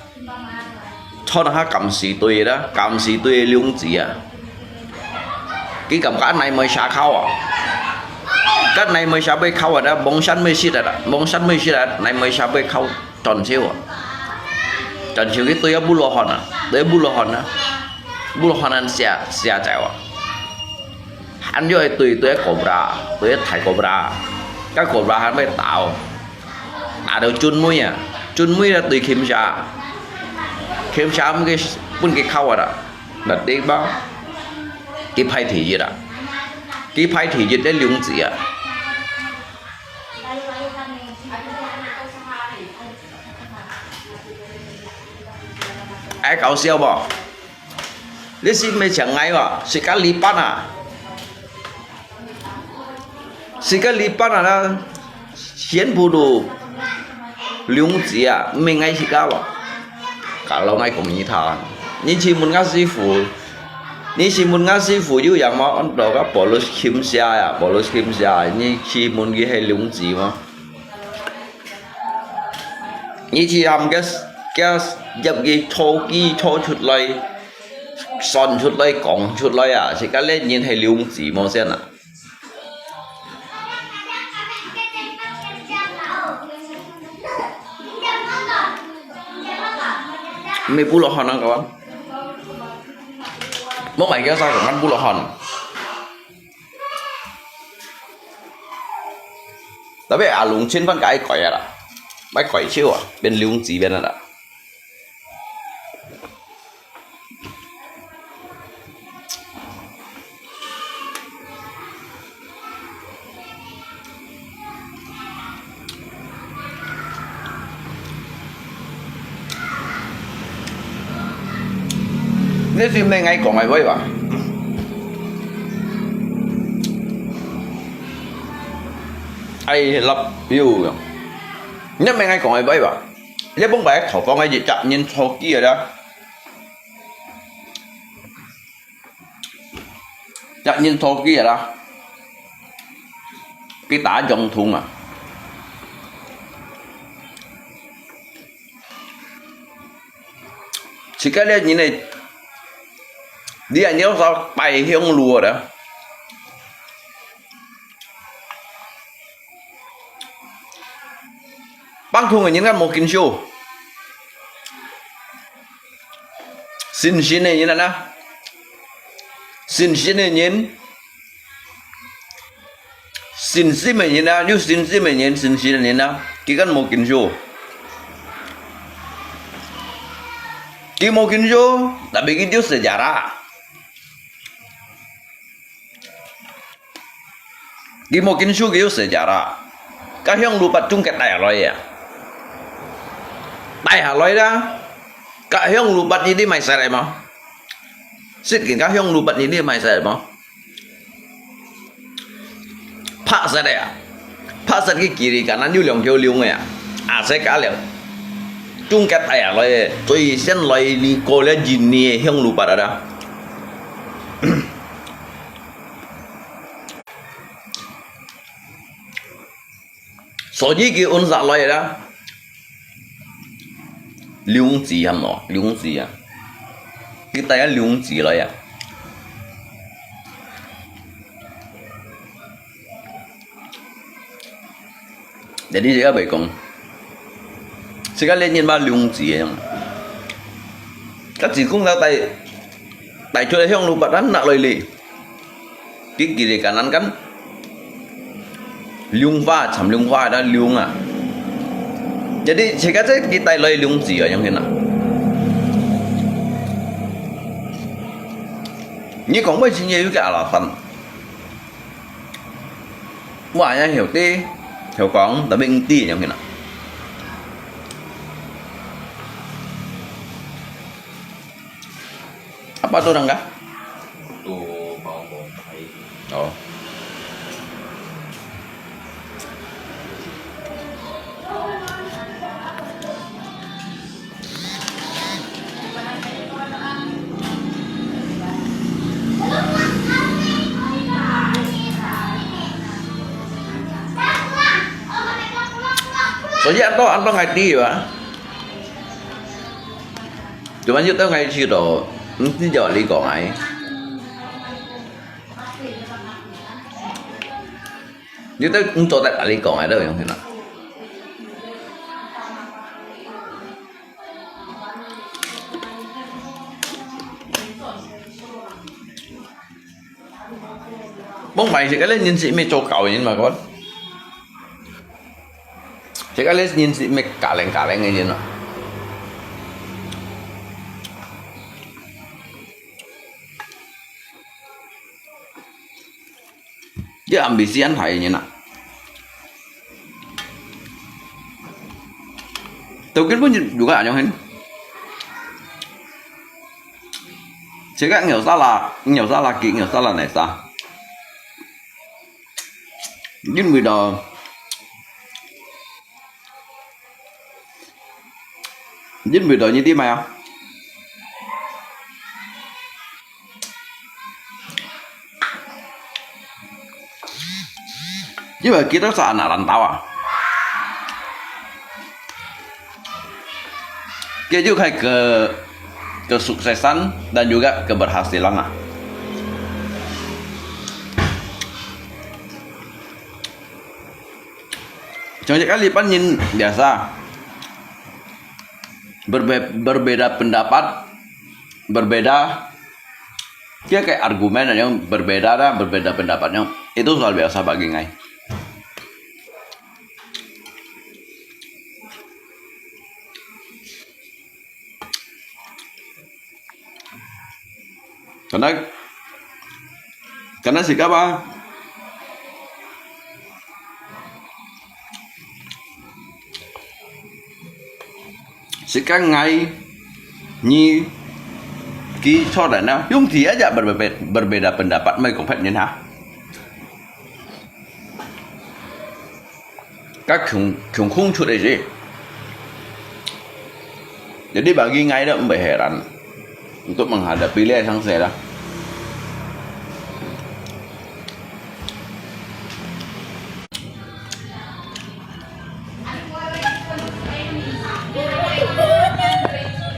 傳啊下監視隊啦，監視隊个兩子啊，佢感覺哪會寫考啊？該哪會寫會考啊？望山會識啊，望山會識啊，哪會寫會考？ 轉手啊，轉手去對阿布羅漢啊，對阿布羅漢啊，布羅漢啊寫寫走啊，還有對對阿cobra，對阿大cobra，該cobra還會打哦，打到俊妹啊，俊妹啊對Kim Sha，Kim Sha分佢分佢考啊啦，那對吧？佢排第一啊，佢排第一个兩子啊。 愛搞笑無？你係毋係像𠊎哦？自家理班啊？自家理班啊啦，全部都兩子啊，毋係𠊎自家哦。Kalau𠊎講你聽，你去問𠊎師傅，你去問𠊎師傅有影無？安到个Paulus Kim Sha啊，Paulus Kim Sha，你去問佢係兩子無？ 你去喊佢佢入去坐機坐出來，算出來講出來啊！自家个人係兩子無先啊！毋係布羅漢啊，講，莫買叫啥講，布羅漢。 Tapi阿龍千萬个愛改啊啦，愛改手啊，變龍子變啊啦。你係毋係愛講个話吧？I love you。你毋係愛講个話吧？你放擺頭放个一隻人坐機个啦。 一人坐機个啦，佢打總統啊。自家个人呢，你還要說擺向路个啦。 放空个人啊，無緊張。信心个人啊，信心个人，信心个人啊，有信心个人，信心个人啊，佢敢無緊張？佢無緊張，tapi佢就sejarah。佢無緊張，佢就sejarah。該香爐拔中間帶下來啊，帶下來啦。該香爐拔你，你買下來無？食緊該香爐拔你，你買下來無？ 白色个啊，白色个kiri kanan有兩條龍个啊，啊，色个了。中間帶下來个，最先來你過了一年个香爐拔啊。所以佢運下來啦。 龍子係無？龍子啊，佢帶个龍子來啊。Jadi自家會講，自家連人嘛龍子个樣。佢只講到帶，帶出來香爐拔，拿來咧。 Kiri kanan kan，龍花，參龍花个龍啊。Jadi自家這佢帶來龍子啊，樣形啊。你講麼个有个alasan？我也曉得，曉講，tapi毋知樣形啊。 Apa tu, Rangga? Tu mau bongkai. Oh. 所以恁多，恁多𠊎知啊。 Cuman有兜𠊎試著，毋知就你講个。有兜毋做得你講个，都有用啦。Mong mai si kalian nyin si me cho kau nyin ma kon. Si kalian nyin si me kaleng-kaleng nyin no. Dia ambisi an hai nyin na. Tau kin pun juga anyong hen. Sika nggak usah lah, nggak usah lagi, nggak usah lah nesa. Jin bui do, jin bui do nyi ti mai ah. Jin bui kita sa anak rantau ah. Kejukai ke kesuksesan dan juga keberhasilan lah. Cuma sekali pan nyin biasa. Berbe-, berbeda pendapat, berbeda, kaya kayak argumen yang berbeda dah, berbeda pendapatnya. Itu soal biasa bagi ngai. Kana, kana sika ba? Sika ngai, nyi, ki, cho dan na, yung ti aja berbeda, berbeda pendapat mai kong phet nyin ha. Ka khiung, khiung khung chut aja. Jadi bagi ngai dah mbai heran untuk menghadapi lihat sang saya dah.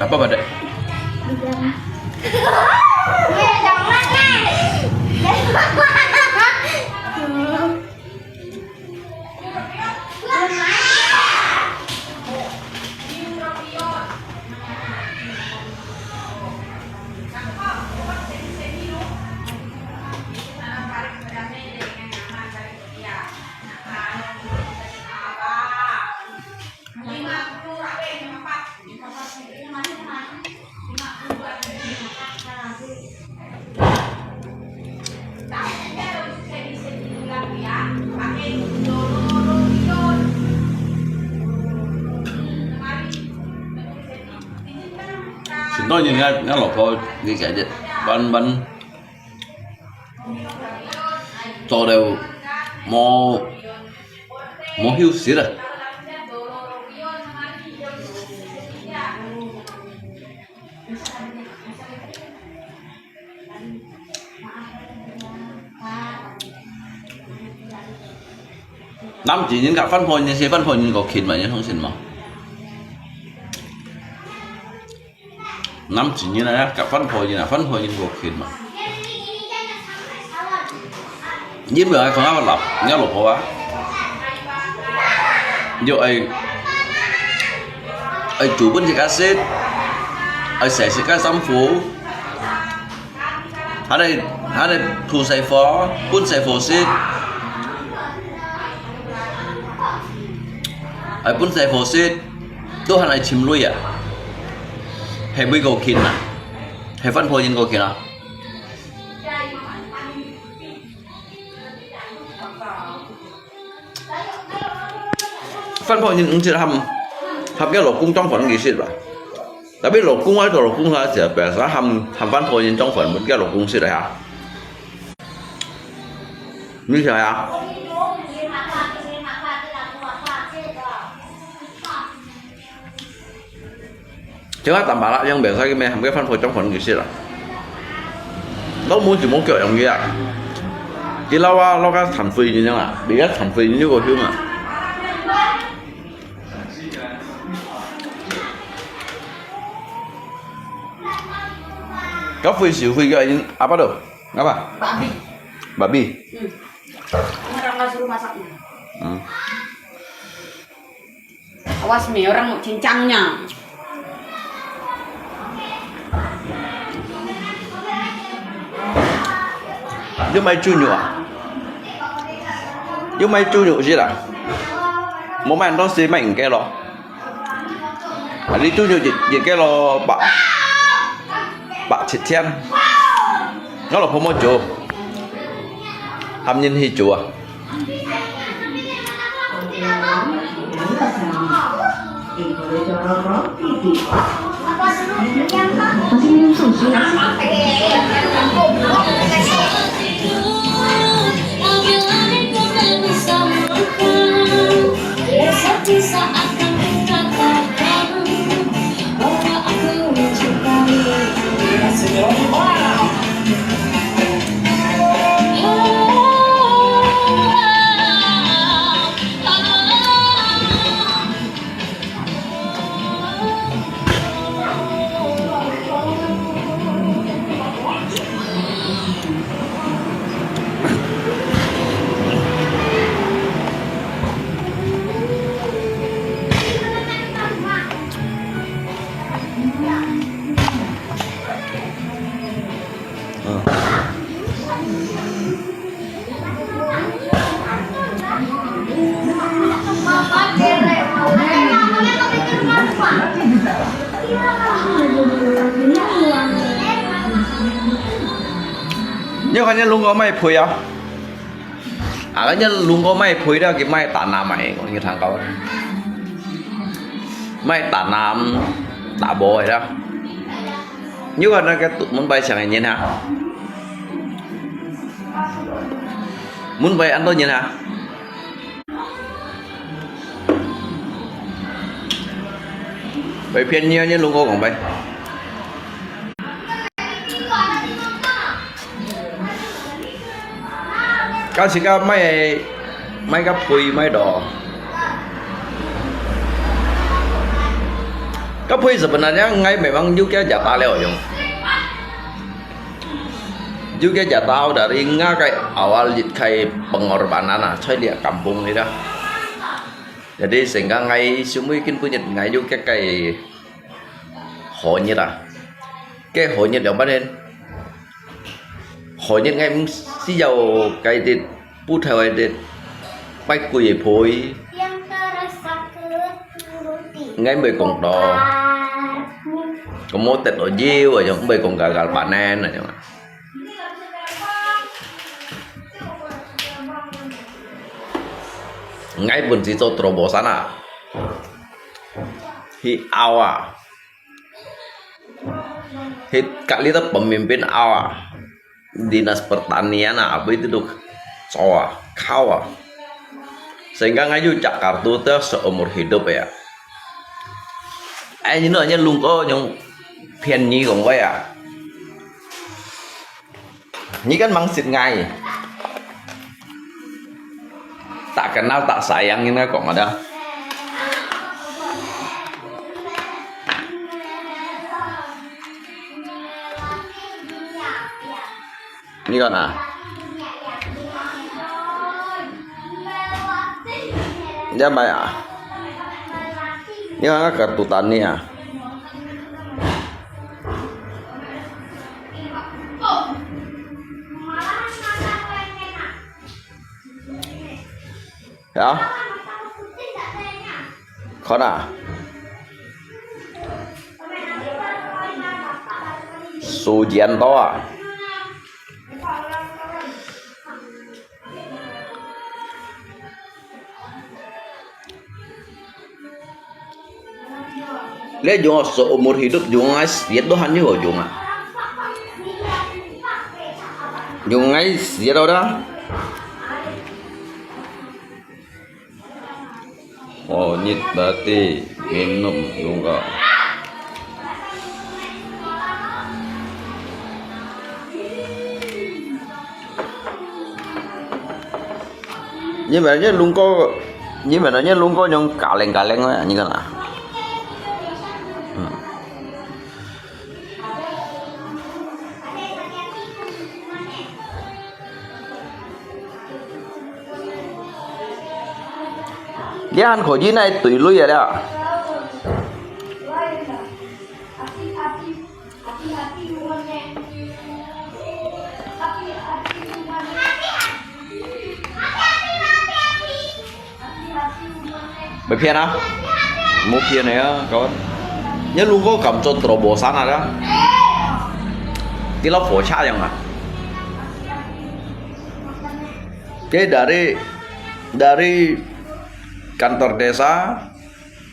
Apa pada? 所以人家，人家老婆佢个日，慢慢做到無，無休息了。 男仔人佮番婆人，係番婆人過勤嘛，你相信無？男仔人啊，佮番婆人啊，番婆人過勤嘛。因為愛講啊，老，人家老婆啊，又愛，愛煮分自家食，愛洗自家衫褲。 還愛，還愛㓾細貨，分細貨食，愛分細貨食，都還愛尋鐳啊！係毋係過勤啊？係番婆人過勤啊？ 番婆人毋識喊，喊佢老公裝飯佢食啦。Tapi老公啊，做老公啊，就biasa喊，喊番婆人裝飯分佢老公食啦哈。你想呀？ Cuma tambah lah yang biasa cái mê hầm cái phần phối trong phần cái xí lah. Lâu mô chỉ mô kiểu yang kia. Chỉ lâu à, lâu cái thành phi như nhau à, bị cái thành phi như của Hương à. Có phi xỉu phi cái apa tu? Apa? Babi. Babi. Hmm. Orang nggak suruh masaknya. Hmm. Awas mi, orang mau cincangnya. Yuk mai cu nyuk à? Yuk mai cu nyuk xí à? Mô mai ăn tó xí mai ngke lo. Li cu nyuk yit, yit ke lo bak, bak chit thiam. Ngau lo pho mo cu. Ham nyin hi cu à. Nyo kanya lungko mai phui ya. Akanya lungko mai phui da ki mai tanam mai ko ni thang kau. Mai tanam ta bo da. Nyo kanya ke tu mun bai chang nyen ha. Mun bai an to nyen ha. Bai phiên nhiều như lùng cô còn bai. Kau si kau mai, mai kau phui mai do. Kau phui sebenarnya ngai memang juga jatah leo yung. Juga jatah dari ngakai awal jit kai pengorbanan ah, cai dia kampung ni dah. Jadi sehingga ngai semua kin punya ngai juga kai honyit ah. Kai honyit yang mana? Honyit ngai mesti jauh kai dit, putai wai dit, pai kui poi. Ngai mbai kong to. Kamu tet lo jiu aja mbai kong gagal panen aja. Ngai pun si to terobosan ah. Hi awa. 佢隔離到 pemimpin 啊，dinas pertanian 啊，abis itu tuh 做啊，靠啊。Sehingga ngai yu cak kartu tuh seumur hidup ya. Eh, you know, 你攏个用騙你講話啊。你敢毋識𠊎？Tak kenal tak sayang 應該講个。你講啊？你買啊？你看那个肚蛋呢啊？ 呀？看啊。時間到啊。 Lihat yung seumur hidup yung ngai siat do han yung yung ah. Yung ngai siat do dah. Oh, nyit berarti minum yung ka. Như vậy nhé, luôn có, như vậy là nhé, luôn có những cá leng cá leng á, như thế nào? Ừ. Dia han kho ji nai tui lui ya dia. Bai phian ah. Mô phian ah, kawan. Nya lungko Kamchon terobosan ada. Tilap focha yang ah. Oke, dari, dari kantor desa,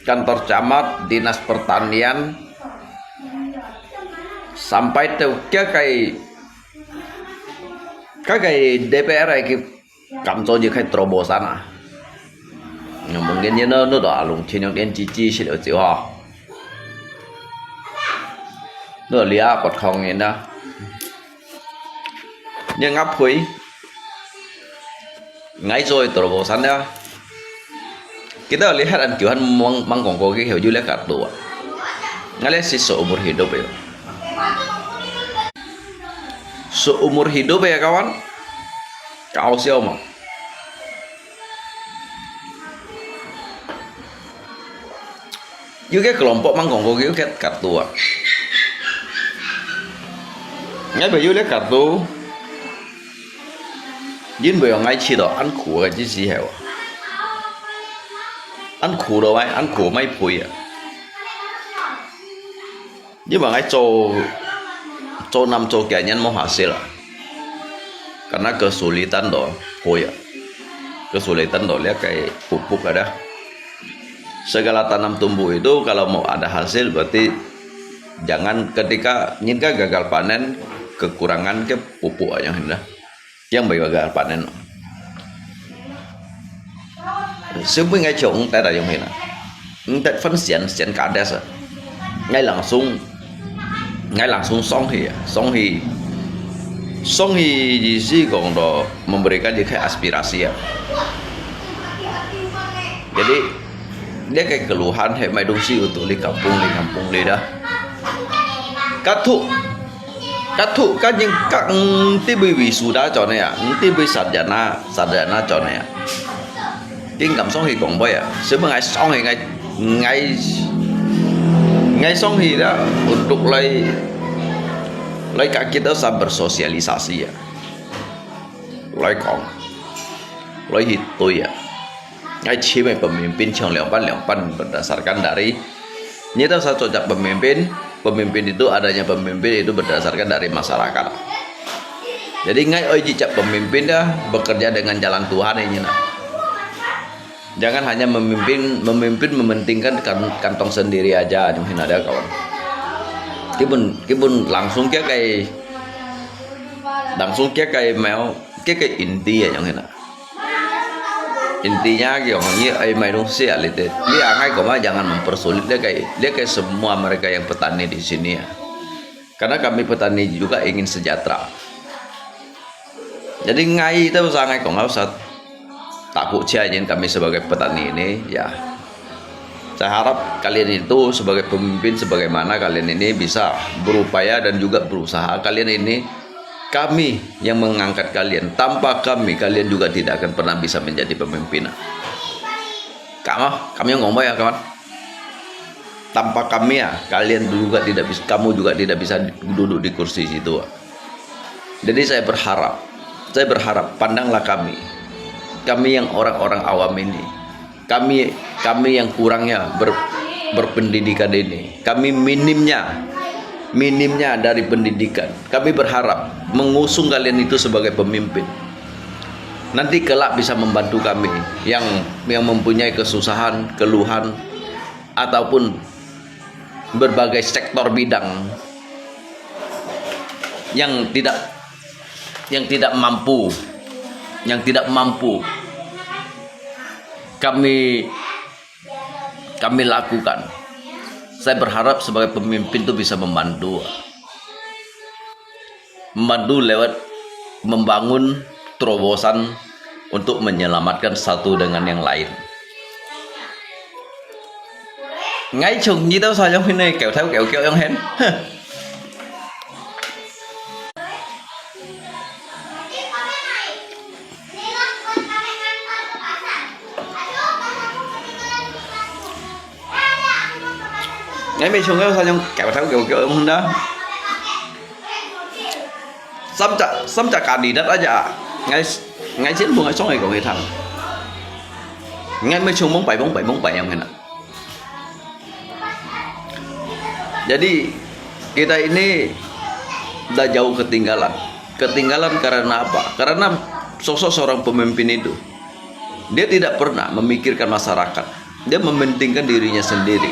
kantor camat, dinas pertanian, sampai tu ke kai, ke kai D P R ai ki Kamchon ji khai terobosan ah. Yang mungkin ye no, no do alung chin yang dien ji ji sit au ziu ha. No lia kot khong yin da. Ye ngap hui. Ngai zoi terobosan da. Kita lihat an kiuhan mang, mang kong ko ki heu ju le kartu ah. Ngai le sit seumur hidup ya. Seumur hidup ya, kawan. Kau siau mah. Yu ke kelompok mang kong ko yu ke kartu ah. Ngai bai yu le kartu. Yin bai yong ngai chi do, an khu ke ji si heu. An khu do mai, an khu mai phui ah. Yin bai ngai cho, cho nam cho kia nyan mo hasil ah. Karena kesulitan do, phui ah. Kesulitan do lihat kai pupuk ada. Segala tanam tumbuh itu kalau mau ada hasil berarti jangan ketika nyinka gagal panen kekurangan ke pupuk aja hendak. Yang baik gagal panen. Siapa ngai chong tak ada yang hina. Ntat fan sian sian kades. Ngai langsung, ngai langsung song hi, song hi, song hi ji si kong do memberikan ji khai aspirasi ya. Jadi dia kai keluhan hai mai dong si untuk li kampung li kampung li dah. Katu, katu kan yang kak nti bui wisuda cho ne ya, nti bui sarjana, sarjana cho ne ya. King kam song hi kong boy ya, siapa ngai song hi ngai, ngai, ngai song hi dah untuk lai, lai kak kita sa bersosialisasi ya. Lai kong, lai hitoi ya. Ngai chim ai pemimpin chang liang pan liang pan berdasarkan dari, nyi ta sa cocok pemimpin, pemimpin itu adanya pemimpin itu berdasarkan dari masyarakat. Jadi ngai oi ji cak pemimpin dah bekerja dengan jalan Tuhan ini nah. Jangan hanya memimpin, memimpin mementingkan kan, kantong sendiri aja, mungkin ada kawan. Kimpun, kimpun langsung kiak ke, langsung kiak ke mau, kiak ke inti ya yang hina. Intinya yang ni ai mai dong sia lite. Lia ngai koma jangan mempersulit lia ke, lia ke semua mereka yang petani di sini ya. Karena kami petani juga ingin sejahtera. Jadi ngai itu sangat kong harus takut sia kami sebagai petani ini ya. Saya harap kalian itu sebagai pemimpin, sebagaimana kalian ini bisa berupaya dan juga berusaha. Kalian ini, kami yang mengangkat kalian. Tanpa kami, kalian juga tidak akan pernah bisa menjadi pemimpin. Kamu, kamu yang ngomong ya, kawan. Tanpa kami ya, kalian juga tidak bisa, kamu juga tidak bisa duduk di kursi situ. Jadi saya berharap, saya berharap pandanglah kami, kami yang orang-orang awam ini, kami kami yang kurangnya ber, berpendidikan ini, kami minimnya, minimnya dari pendidikan, kami berharap mengusung kalian itu sebagai pemimpin. Nanti kelak bisa membantu kami yang yang mempunyai kesusahan, keluhan, ataupun berbagai sektor bidang yang tidak yang tidak mampu, yang tidak mampu kami kami lakukan. Saya berharap sebagai pemimpin itu bisa membantu, membantu lewat membangun terobosan untuk menyelamatkan satu dengan yang lain. Ngai chung ni tau sayang hini kêu thau kêu kêu yang hen. Ngai mai chung kêu sayang kêu thau kêu kêu yang hen da. Samca samca kandidat aja. Ngai ngai sien bung ngai song ngai kong ngai thang. Ngai mai chung mong pai mong pai mong pai yang hen. Jadi kita ini dah jauh ketinggalan. Ketinggalan karena apa? Karena sosok seorang pemimpin itu dia tidak pernah memikirkan masyarakat. Dia mementingkan dirinya sendiri.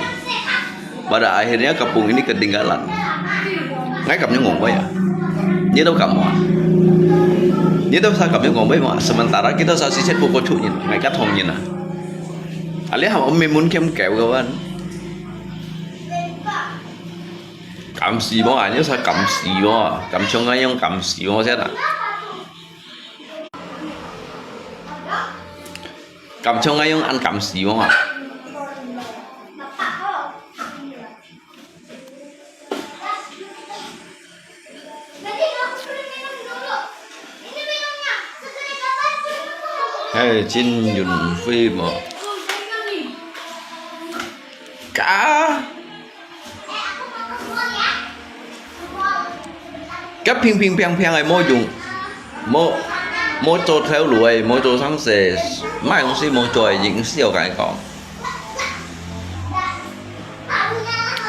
Pada akhirnya kampung ini ketinggalan. Ngai kamnyong ngomong ya. Ni tau kamu ah. Ni tau sa kamnyong ngomong ma. Sementara kita sa siset pukul tujuh ni. Ngai kat hong ni na. Ali ham umi mun kem keu kawan. Kam si mo, anyo sa kam si mo. Kam chong ayong kam si mo siya na. Kam chong ayong an kam si mo ah. Hey, Chin Yun Fei mo. Ka. Ka ping ping piang piang ai mo yung. Mo, mo cho theo lui, mo cho sang se. Mai hong si mo cho ai yung si yo kai kong.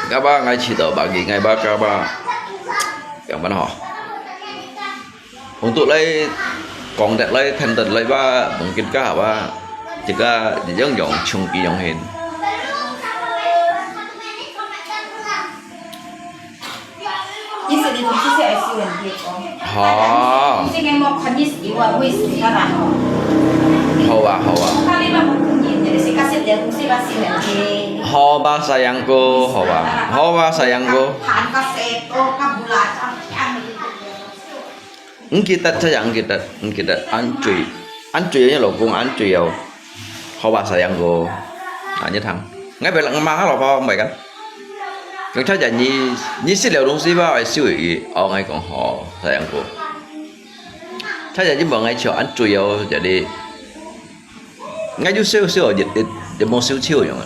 Ka ba ngai chi tau ba gi ngai ba ka ba. Yang mana ho. Untuk lai kong det lai then det lai ba mungkin ka ba. Jika yang yang chung ki yang hin. Hò. Hò ba, hò ba. Hò ba sayangku, hò ba. Hò ba sayangku. Ngitat sayang, ngitat, ngitat. An cui, an cui ya, 老公 an cui ya. Hò ba sayangku. Anyo thang. Ngai bai lak ma ha lo pa bai kan. Kang cha ya ni ni si liao dong si ba ai siu yi. Ao ngai kong hò sayangku. Cha ya ni ba ngai chiu an cui ya jadi. Ngai ju siu siu ya ya mo siu chiu yong.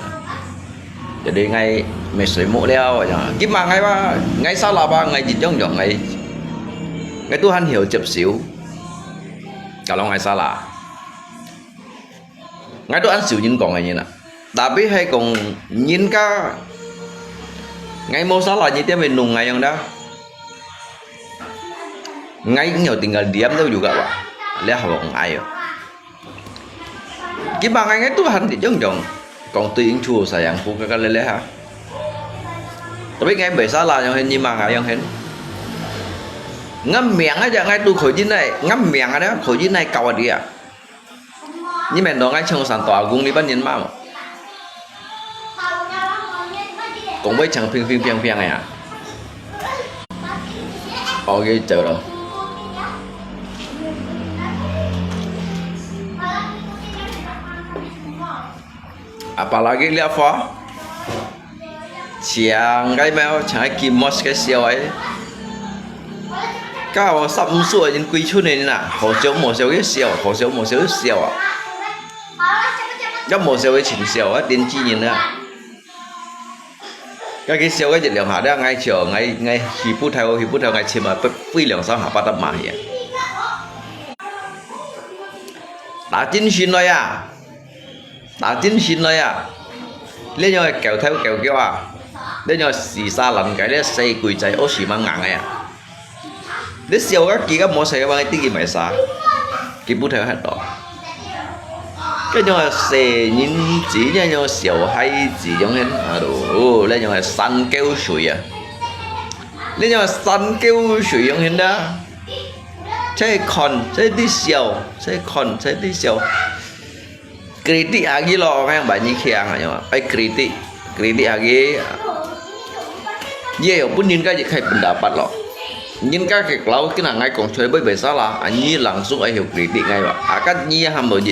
Jadi ngai mai sui mo liao ya. Gim ma ngai ba ngai sa la ba ngai jit yong yong ngai. Ngai tu han hiu jep siu. Ka long ngai sa la. Ngai tu an siu nyin kong ngai nyin a. Tapi hai kong nyin ka ngai mo sa la nyi tiam nung ngai yong da. Ngai nyo tinggal diam tu juga ba. Liah hawak ngai yo. Ki ba ngai ngai tu han di jong jong. Kong tu ing chu sayangku ka ka lele ha. Tapi ngai bisa lah yang hen ni mang ayang hen. Ngan miang aja ngai tu khoi jin nai, ngan miang ada khoi jin nai kau dia. Ni men dong ngai chong san to agung ni ban yin ma mo. Kong bai chang ping ping piang piang ya. Ok, chào rồi. Apalagi lihat apa? Chang cái máu, chang cái kim mos cái siêu ấy. Kau sắp msu ở trên quy chun này nè, hồ siêu mổ siêu cái siêu, hồ siêu mổ siêu cái siêu à. Cái mổ siêu cái chỉnh siêu á, tiên tri nhìn nè. Cái cái siêu cái dịch lượng hả đó, ngay chiều, ngay, ngay, hi bút theo, hi bút theo, ngay chim mà, phi, phi lượng sao hả, bắt tập mà hả. Đã chính xin rồi à. Đã chính xin rồi à. Lê nhau kéo theo kéo kéo à. Lê nhau xì xa lăn cái, lê xe quỷ chạy, ô xì mang ngang à. Lê siêu cái kỳ cái mô xe cái băng tí kỳ mày xa. Kỳ bút theo hết đó. Cái nhau xe nhìn chỉ nhau nhau siêu hay chỉ giống hên. À đồ, lê nhau là săn kéo suối à. Lê nhau là săn kéo suối giống hên đó. Chạy con, chạy đi siêu, chạy con, chạy đi siêu. Kritik agi lo, orang yang banyak kiang aja. Ai kritik, kritik agi. Ye, pun nin ka je khai pendapat lo. Nin ka ke klau kena ngai kong choi bai bai salah, ani langsung ai hiu kritik ngai ba. Akan ni ham lo je